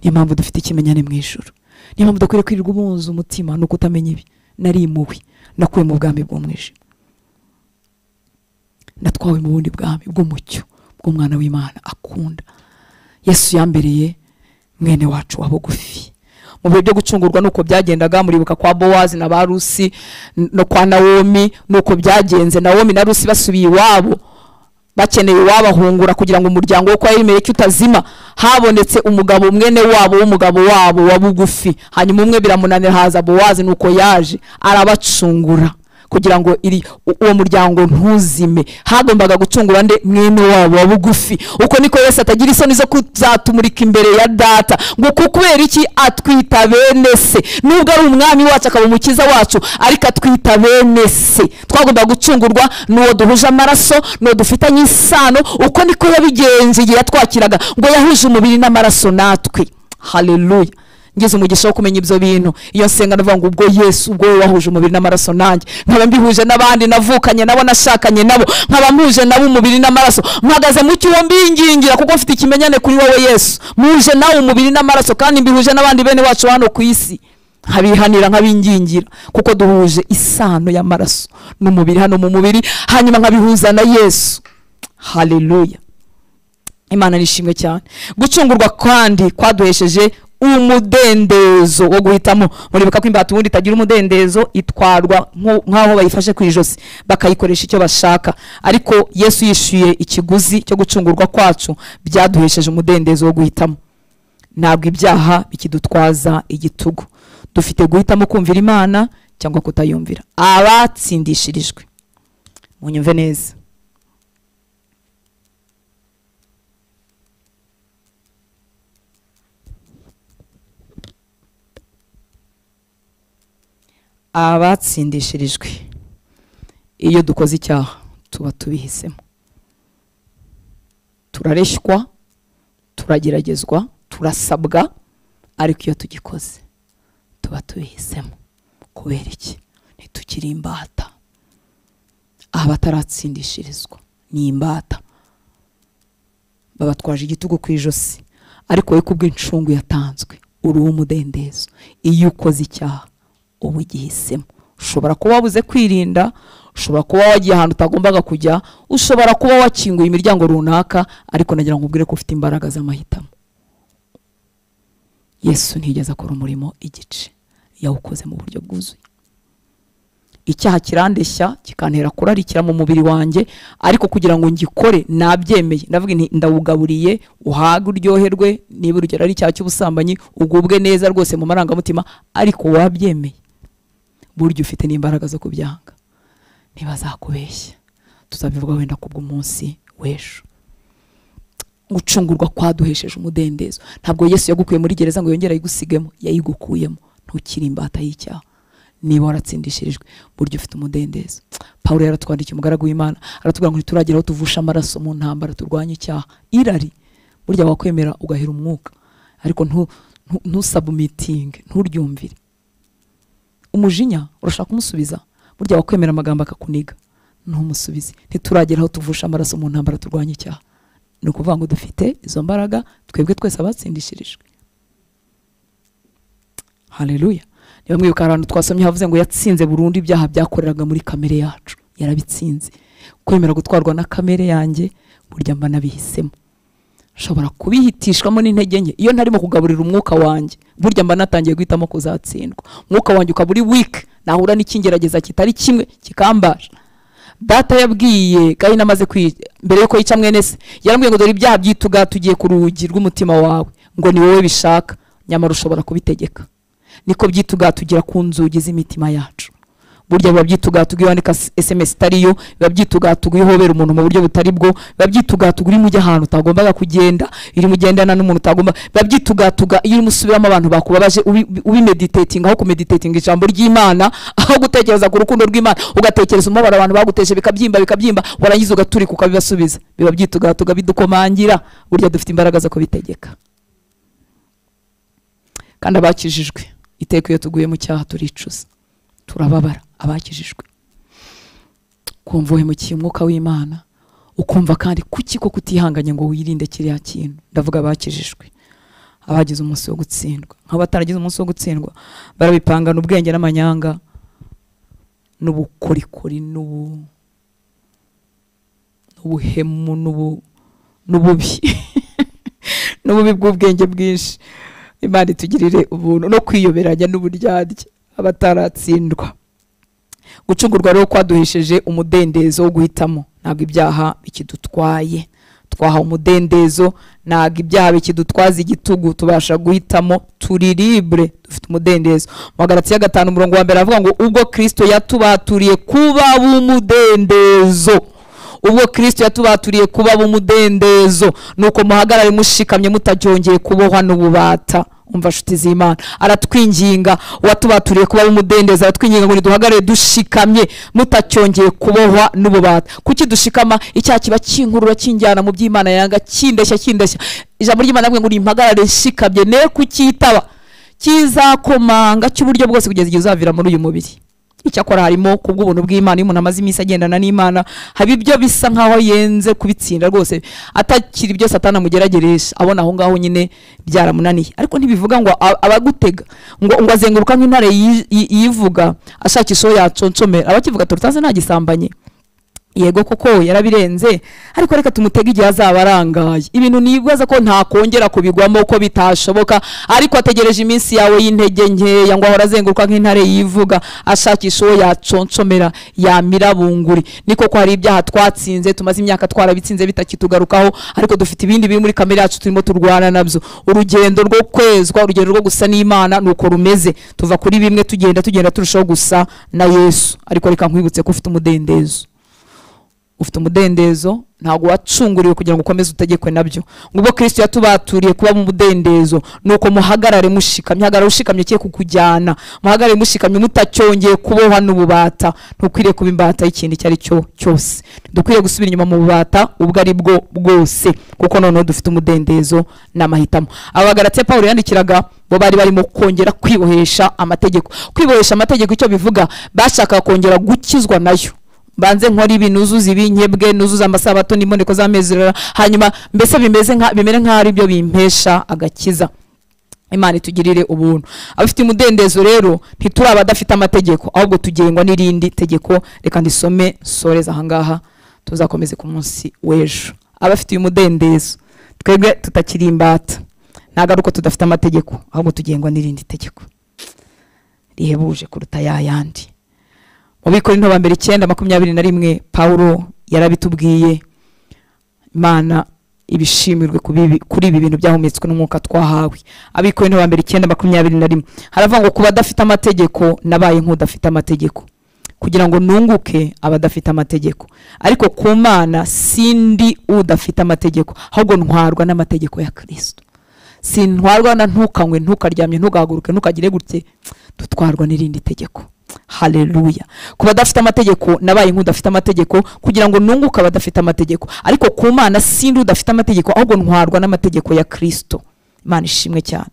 Niyo mpamvu dufite ikimenyane mu ijuru. Niyo mpamvu dukwiriye kwirirwa ubunza umutima nuko utamenya ibi. Narimuwe, nakuwe mu bwami bw'umwijima. Natwawe mu bundi bwami bw'umucyo bw'umwana w'Imana akunda. Yesu yambereye mwene wacu wa bugufi. Mu bihe byo gucungurwa nuko byagendaga, muribuka kwa Bowazi na Barusi no kwa Nawomi nuko byagenze. Nawomi na Rusi basubiye iwabo bakeneye wabahungura kugira ngo umuryango wo kwa Elimeleki utazima. Habonetse umugabo mwene wabo w'umugabo wabo wa bugufi, hanyuma umwe biramunanira haza Bowazi, nuko yaje arabacungura kugira ngo uwo muryango ntuzime. Hagombaga gucungura nde? Mwene wabo wa bugufi. Uko niko Yesu atagira isoni zo kuzatumurika imbere ya data, ngo kubera iki atwita bene se. Nubwo ari umwami wacu akaba umukiza wacu, ariko atwita bene se. Twagomba gucungurwa n'uwo duhuje amaraso, n'uwo dufitanye isano. Uko niko yabigenje igihe yatwakiraga, ngo yahuje umubiri n'amaraso natwe. Haleluya. Ngize umugisha wo kumenya ibyo bintu. Iyo nsenga ndavuga ngo ubwo Yesu, ubwo wowe wahuje umubiri n'amaraso nanjye, nkaba mbihuje n'abandi navukanye nabo, nashakanye nabo, nkaba mpuje nabo umubiri n'amaraso, mpagaze mu cyuho mbingingira kuko mfite ikimenyane kuri wowe Yesu. Mpuje nawe umubiri n'amaraso, kandi mbihuje n'abandi bene wacu hano ku isi, nkabihanira nkabingingira kuko duhuje isano y'amaraso n'umubiri hano mu mubiri, hanyuma nkabihuza na Yesu. Haleluya. Imana nishimwe cyane. Gucungurwa kandi kwaduhesheje umudendezo wo guhitamo. Muribuka ko imbata ubundi itagira umudendezo, itwarwa nkaho bayifashe ku ijosi bakayikoresha icyo bashaka. Ariko Yesu yishyuye ikiguzi cyo gucungurwa kwacu, byaduhesheje umudendezo wo guhitamo. Ntabwo ibyaha bikidutwaza igitugu. Dufite guhitamo kumvira Imana cyangwa kutayumvira. Abatsindishirijwe, munyumve neza, abatsindishirijwe, iyo dukoze icyaha tuba tubihisemo. Turareshywa, turageragezwa, turasabwa, ariko iyo tugikoze tuba tubihisemo. Kubera iki? Ntitukiri imbata. Abataratsindishirizwa ni imbata, babatwaje igitugu ku ijosi, ariko we kubw'incungu yatanzwe uri umudendezo. Iyo ukoze icyaha uba ugihisemo. Ushobora kuba wabuze kwirinda, ushobora kuba wagiye ahantu utagombaga kujya, ushobora kuba wakinguye imiryango runaka, ariko nagira ngo ubwire ko ufite imbaraga z'amahitamo. Yesu ntiyigeze akora umurimo igice, yawukoze mu buryo bwuzuye. Icyaha kirandeshya kikantera kurarikira mu mubiri wanjye, ariko kugira ngo ngikore nabyemeye. Ndavuga nti ndawugaburiye, uhage uryoherwe, niba urugero ari icyaha cy'ubusambanyi ugubwe neza rwose mu marangamutima, ariko wabyemeye. Burya ufite n'imbaraga zo kubyanga. Ntibazakubeshya, tuzabivuga wenda kubw'umunsi w'ejo. Gucungurwa kwaduhesheje umudendezo. Ntabwo Yesu yagukuye muri gereza ngo yongere ayigusigemo, yayigukuyemo. Ntukiri imbata y'icyaha. Niba waratsindishirijwe, burya ufite umudendezo. Paulo yaratwandikiye, umugaragu w'Imana, aratubwira ngo ntituragira aho tuvusha amaraso mu ntambara turwanya icyaha. Irari burya wakwemera ugahera umwuka, ariko ntusabumitinge, nturyumvire. Umujinya urashaka kumusubiza, burya wakwemera amagambo akakuniga, ntumusubize. Ntituragira aho tuvusha amaraso mu ntambara turwanya icyaha. Ni ukuvuga ngo dufite izo mbaraga twebwe twese abatsindishirijwe. Haleluya. Niba mwibuka ahantu twasomye havuze ngo yatsinze burundu ibyaha byakoreraga muri kamere yacu, yarabitsinze. Kwemera gutwarwa na kamere yanjye burya mba nabihisemo. Nshobora kubihitishwamo n'intege nke. Iyo ntarimo kugaburira umwuka wanjye, burya mba natangiye guhitamo kuzatsindwa. Umwuka wanjye ukaba uri weak, nahura n'ikingerageza kitari kimwe kikambasha. Data yabwiye Kayini amaze mbere yuko yica mwene se, yarambwiye ngo dore ibyaha byituga tugiye ku rugi rw'umutima wawe, ngo ni wowe bishaka, nyamara ushobora kubitegeka. Niko byituga tugira ku nzugi z'imitima yacu. Burya biba byitugatuga iyo wandika SMS itariyo, biba byitugatuga iyo uhobera umuntu mu buryo butari bwo, biba byitugatuga uri mujya ahantu utagombaga kugenda, iri mugendana n'umuntu utagomba, biba byitugatuga iyo urimo usubiramo abantu bakubabaje, ubimeditating aho kumeditating ijambo ry'Imana, aho gutekereza ku rukundo rw'Imana, ugatekereza umubabaro abantu baguteje bikabyimba bikabyimba, warangiza ugaturika ukabibasubiza. Biba byitugatuga bidukomangira. Burya dufite imbaraga zo kubitegeka. Kandi abakijijwe iteka iyo tuguye mu cyaha turicuza, turababara. Abakijijwe, kumva uhemukiye umwuka w'Imana, ukumva kandi kuki ko kutihanganye ngo wirinde kiriya kintu. Ndavuga abakijijwe, abagize umunsi wo gutsindwa. Nk'abataragize umunsi wo gutsindwa barabipangana ubwenge n'amanyanga n'ubukorikori Ubuhemu n'ububi n'ububi bw'ubwenge bwinshi. Imana itugirire ubuntu no kwiyoberanya n'uburyarya abataratsindwa. Gucungurwa rero kwaduhesheje umudendezo wo guhitamo, ntabwo ibyaha bikidutwaye. Twahawe umudendezo, ntabwo ibyaha bikidutwaza igitugu, tubasha guhitamo, turi libre, dufite umudendezo. Mu Bagalatiya 5 umurongo wa 1 avuga ngo ubwo Kristo yatubaturiye kuba b'umudendezo, ubwo Kristo yatubaturiye kuba b'umudendezo, nuko muhagarare mushikamye mutacyongeye kubohwa n'ububata. Umva nshuti z'Imana, aratwinginga, uwatubaturiye kuba b'umudendezo aratwinginga ngo niduhagarare dushikamye mutacyongeye kubohwa n'ububata. Kuki dushikama? Icyaha kiba kinkurura kinjyana mu by'Imana yanga, kindeshya kindeshya. Ijambo ry'Imana ngo nimpagarare nshikamye ne kucyitaba, kizakomanga cy'uburyo bwose kugeza igihe uzavira muri uyu mubiri. Icyakora harimo kubw'ubuntu bw'Imana, iyo umuntu amaze iminsi agendana n'Imana haba ibyo bisa nkaho yenze kubitsinda rwose, atakiri byose atanamugerageresha, abona aho ngaho nyine byaramunaniye. Ariko ntibivuga ngo abagutega ngo azenguruka nk'intare yivuga ashakisha uwo yaconcomera. Abakivuga turutaze nta gisambanye, yego koko yarabirenze, ariko reka tumutege igihe azaba arangaye. Ibintu nibaza ko ntakongera kubigwamo ko bitashoboka, ariko ategereje iminsi yawe y'intege nkeya ngo ahora azenguruka nk'intare yivuga ashakisha uwo yaconcomera yamirabunguri. Niko ko hari ibyaha twatsinze, tumaze imyaka twarabitsinze bitakitugarukaho, ariko dufite ibindi biri muri kamere yacu turimo turwana nabyo. Urugendo rwo kwezwa, urugendo rwo gusa n'Imana nuko rumeze, tuva kuri bimwe tugenda tugenda turushaho gusa na Yesu. Ariko reka nkwibutse ko ufite umudendezo, ufite umudendezo, ntabwo wacunguriwe kugira ngo ukomeze utegekwe nabyo. Ngo Kristo yatubaturiye kuba mu mudendezo, nuko muhagarare mushikamye. Hagarara ushikamye cye kukujyana, muhagarare mushikamye mutacyongeye kubohwa n'ububata. Ntukwiriye kuba imbata y'ikintu icyo ari cyo cyose, dukwiriye gusubira inyuma mu bubata ubwo ari bwo bwose, kuko noneho dufite umudendezo n'amahitamo. Abagalatiya Pawulo yandikiraga bo bari barimo kongera kwibohesha amategeko. Kwibohesha amategeko icyo bivuga, bashaka kongera gukizwa nayo. Banze nkora ibi, nuzuza ibi, nkebwe nuzuza amasabato n'imboneko z'amezi, hanyuma mbese bimeze nka bimere nka ari byo bimpesha agakiza. Imana itugirire ubuntu. Abafite umudendezo rero ntituri abadafite amategeko, ahubwo tugengwa n'irindi tegeko. Reka ndisome soreza ahangaha, tuzakomeze ku munsi w'ejo. Abafite umudendezo twebwe tutakiri imbata, ntabwo ari uko tudafite amategeko, ahubwo tugengwa n'irindi tegeko rihebuje kuruta yayandi. Mu Bikorinto ba mbere 9:21 Paulo yarabitubwiye. Imana ibishimirwe kuri ibi bintu byahumetswe n'umwuka twahawe. Abikorinto ba mbere 9:21 haravuga ngo kuba adafite amategeko nabaye nk'udafite amategeko, kugira ngo nunguke abadafite amategeko. Ariko ku Mana sindi udafite amategeko, ahubwo ntwarwa n'amategeko ya Kristo. Sintwarwa na ntukanywe, ntukaryamye, ntugahaguruke, ntukagire gutye, dutwarwa n'irindi tegeko. Haleluya. Kuba adafite amategeko nabaye nk'udafite amategeko, kugira ngo nunguke abadafite amategeko. Ariko ku Mana sindi udafite amategeko, ahubwo ntwarwa n'amategeko ya Kristo. Imana ishimwe cyane.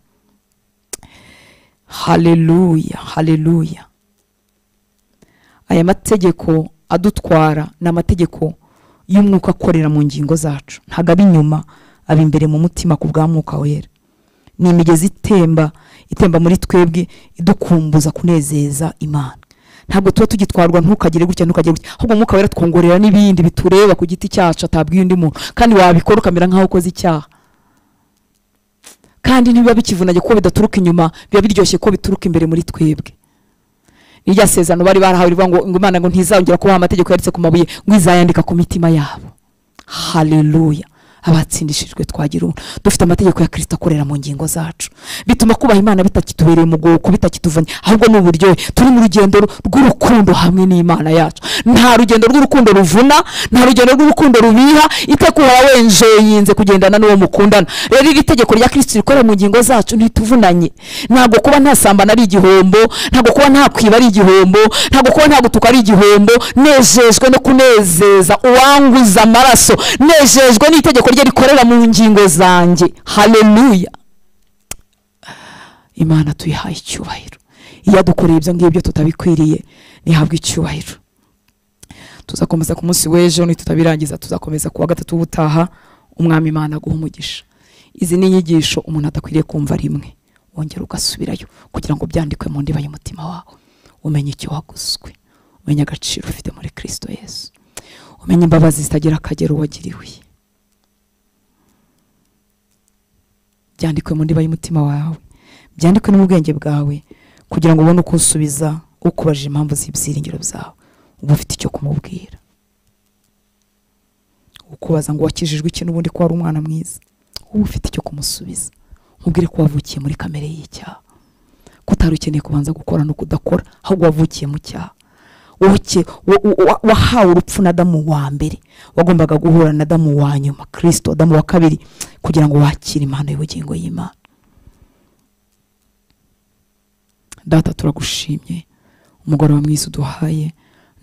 Haleluya, haleluya. Aya mategeko adutwara ni amategeko y'umwuka akorera mu ngingo zacu, ntabwo aba inyuma, aba imbere mu mutima ku bwa Mwuka Wera. Ni imigezi itemba itemba muri twebwe, idukumbuza kunezeza Imana. Ntabwo tuba tugitwarwa ntukagire gutya ntukagire gutya, ahubwo Mwuka Wera twongorera n'ibindi bitureba ku giti cyacu atabwiye undi muntu, kandi wabikora ukamera nkaho ukoze icyaha. Kandi ntibiba bikivunanye kuko bidaturuka inyuma, biba biryoshye ko bituruka imbere muri twebwe. Irya sezerano bari barahawe rivuga ngo Imana ngo ntizongera kubaha amategeko yanditse ku mabuye, ngo izayandika ku mitima yabo. Haleluya. Abatsindishijwe twagira ubuntu, dufite amategeko ya Kristo akorera mu ngingo zacu, bituma kubaha Imana bitakitubereye umugoko, bitakituvanye, ahubwo ni uburyohe. Turi mu rugendo rw'urukundo hamwe n'Imana yacu. Nta rugendo rw'urukundo ruvuna, nta rugendo rw'urukundo rubiha, iteka uhora wenjoyinze kugendana n'uwo mukundana. Rero iri tegeko rya Kristo rikorera mu ngingo zacu ntituvunanye. Ntabwo kuba ntasambana ari igihombo, ntabwo kuba nta kwiba ari igihombo, ntabwo kuba nta gutuka ari igihombo. Nejejwe no kunezeza uwanguza amaraso, nejejwe n'itegeko rye rikorera mu ngingo zanjye. Haleluya. Imana tuyihaye icyubahiro. Iyo adukoreye ibyo ngibyo tutabikwiriye, nihabwe icyubahiro. Tuzakomeza ku munsi w'ejo, nitutabirangiza tuzakomeza kuwa gatatu ubutaha. Umwami Imana aguhe umugisha. Izi ni inyigisho umuntu adakwiriye kumva rimwe, wongera ugasubirayo kugira ngo byandikwe mu ndiba y'umutima wawe, umenye icyo waguzwe, umenye agaciro ufite muri Kristo Yesu. Umenye imbabazi zitagira akagero wagiriwe. Byandikwe mu ndiba y'umutima wawe, byandikwe no mu bwenge bwawe, kugira ngo ubone uko usubiza ukubajije impamvu z'ibyiringiro byawe, uba ufite icyo kumubwira. Ukubaza ngo wakijijwe iki n'ubundi ko wari umwana mwiza, uba ufite icyo kumusubiza. Mubwire ko wavukiye muri kamere y'icyaha, ko utari ukeneye kubanza gukora no kudakora, ahubwo wavukiye mu cyaha. Wahawe urupfu na Adamu wa mbere, wagombaga guhura na Adamu wa nyuma, Kristo, Adamu wa kabiri, kugira ngo wakire impano y'ubugingo y'Imana. Data, turagushimye umugoroba mwiza uduhaye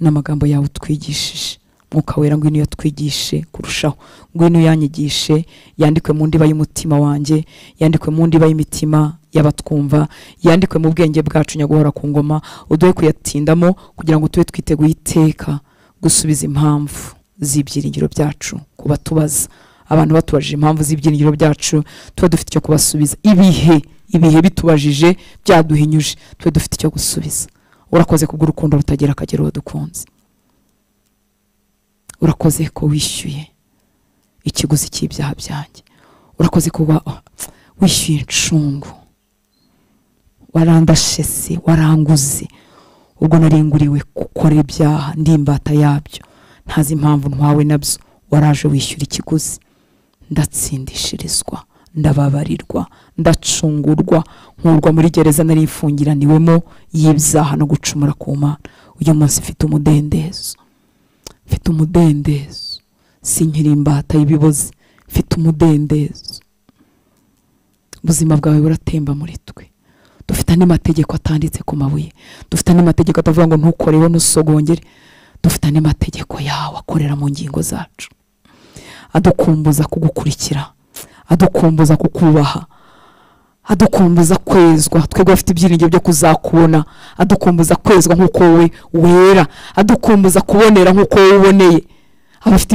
n'amagambo yawe utwigishije. Mwuka Wera, ngwino yatwigishe kurushaho, ngwino yanyigishe, yandikwe mu ndiba y'umutima wanjye, yandikwe mu ndiba y'imitima y'abatwumva, yandikwe mu bwenge bwacu nyaguhora ku ngoma. Uduhe kuyatindamo kugira ngo tube twiteguye iteka gusubiza impamvu z'ibyiringiro byacu kubatubaza. Abantu batubajije impamvu z'ibyiringiro byacu, tuba dufite icyo kubasubiza. Ibihe bitubajije byaduhinyuje, tube dufite icyo gusubiza. Urakoze kubw'urukundo rutagira akagero wadukunze. Urakoze ko wishyuye ikiguzi cy'ibyaha byanjye. Urakoze ko wishyuye incungu. Warandashese, waranguze ubwo naringuriwe gukora ibyaha, ndi imbata yabyo, ntazi impamvu ntwawe nabyo. Waraje wishyura ikiguzi, ndatsindishirizwa, ndababarirwa, ndacungurwa, nkurwa muri gereza nari mfungiraniwemo y'ibyaha no gucumura ku Mana. Uyu munsi mfite umudendezo, mfite umudendezo, sinkiri imbata y'ibibozi, mfite umudendezo. Ubuzima bwawe buratemba muri twe. Dufite andi mategeko atanditse ku mabuye, dufite andi mategeko atavuga ngo ntukoreho nusogongere. Dufite andi mategeko yawe akorera mu ngingo zacu, adukumbuza kugukurikira, adukumbuza kukubaha, adukumbuza kwezwa. Twebwe bafite ibyiringiro byo kuzakubona, adukumbuza kwezwa nk'uko wowe wera, adukumbuza kubonera nk'uko wowe uboneye. Abafite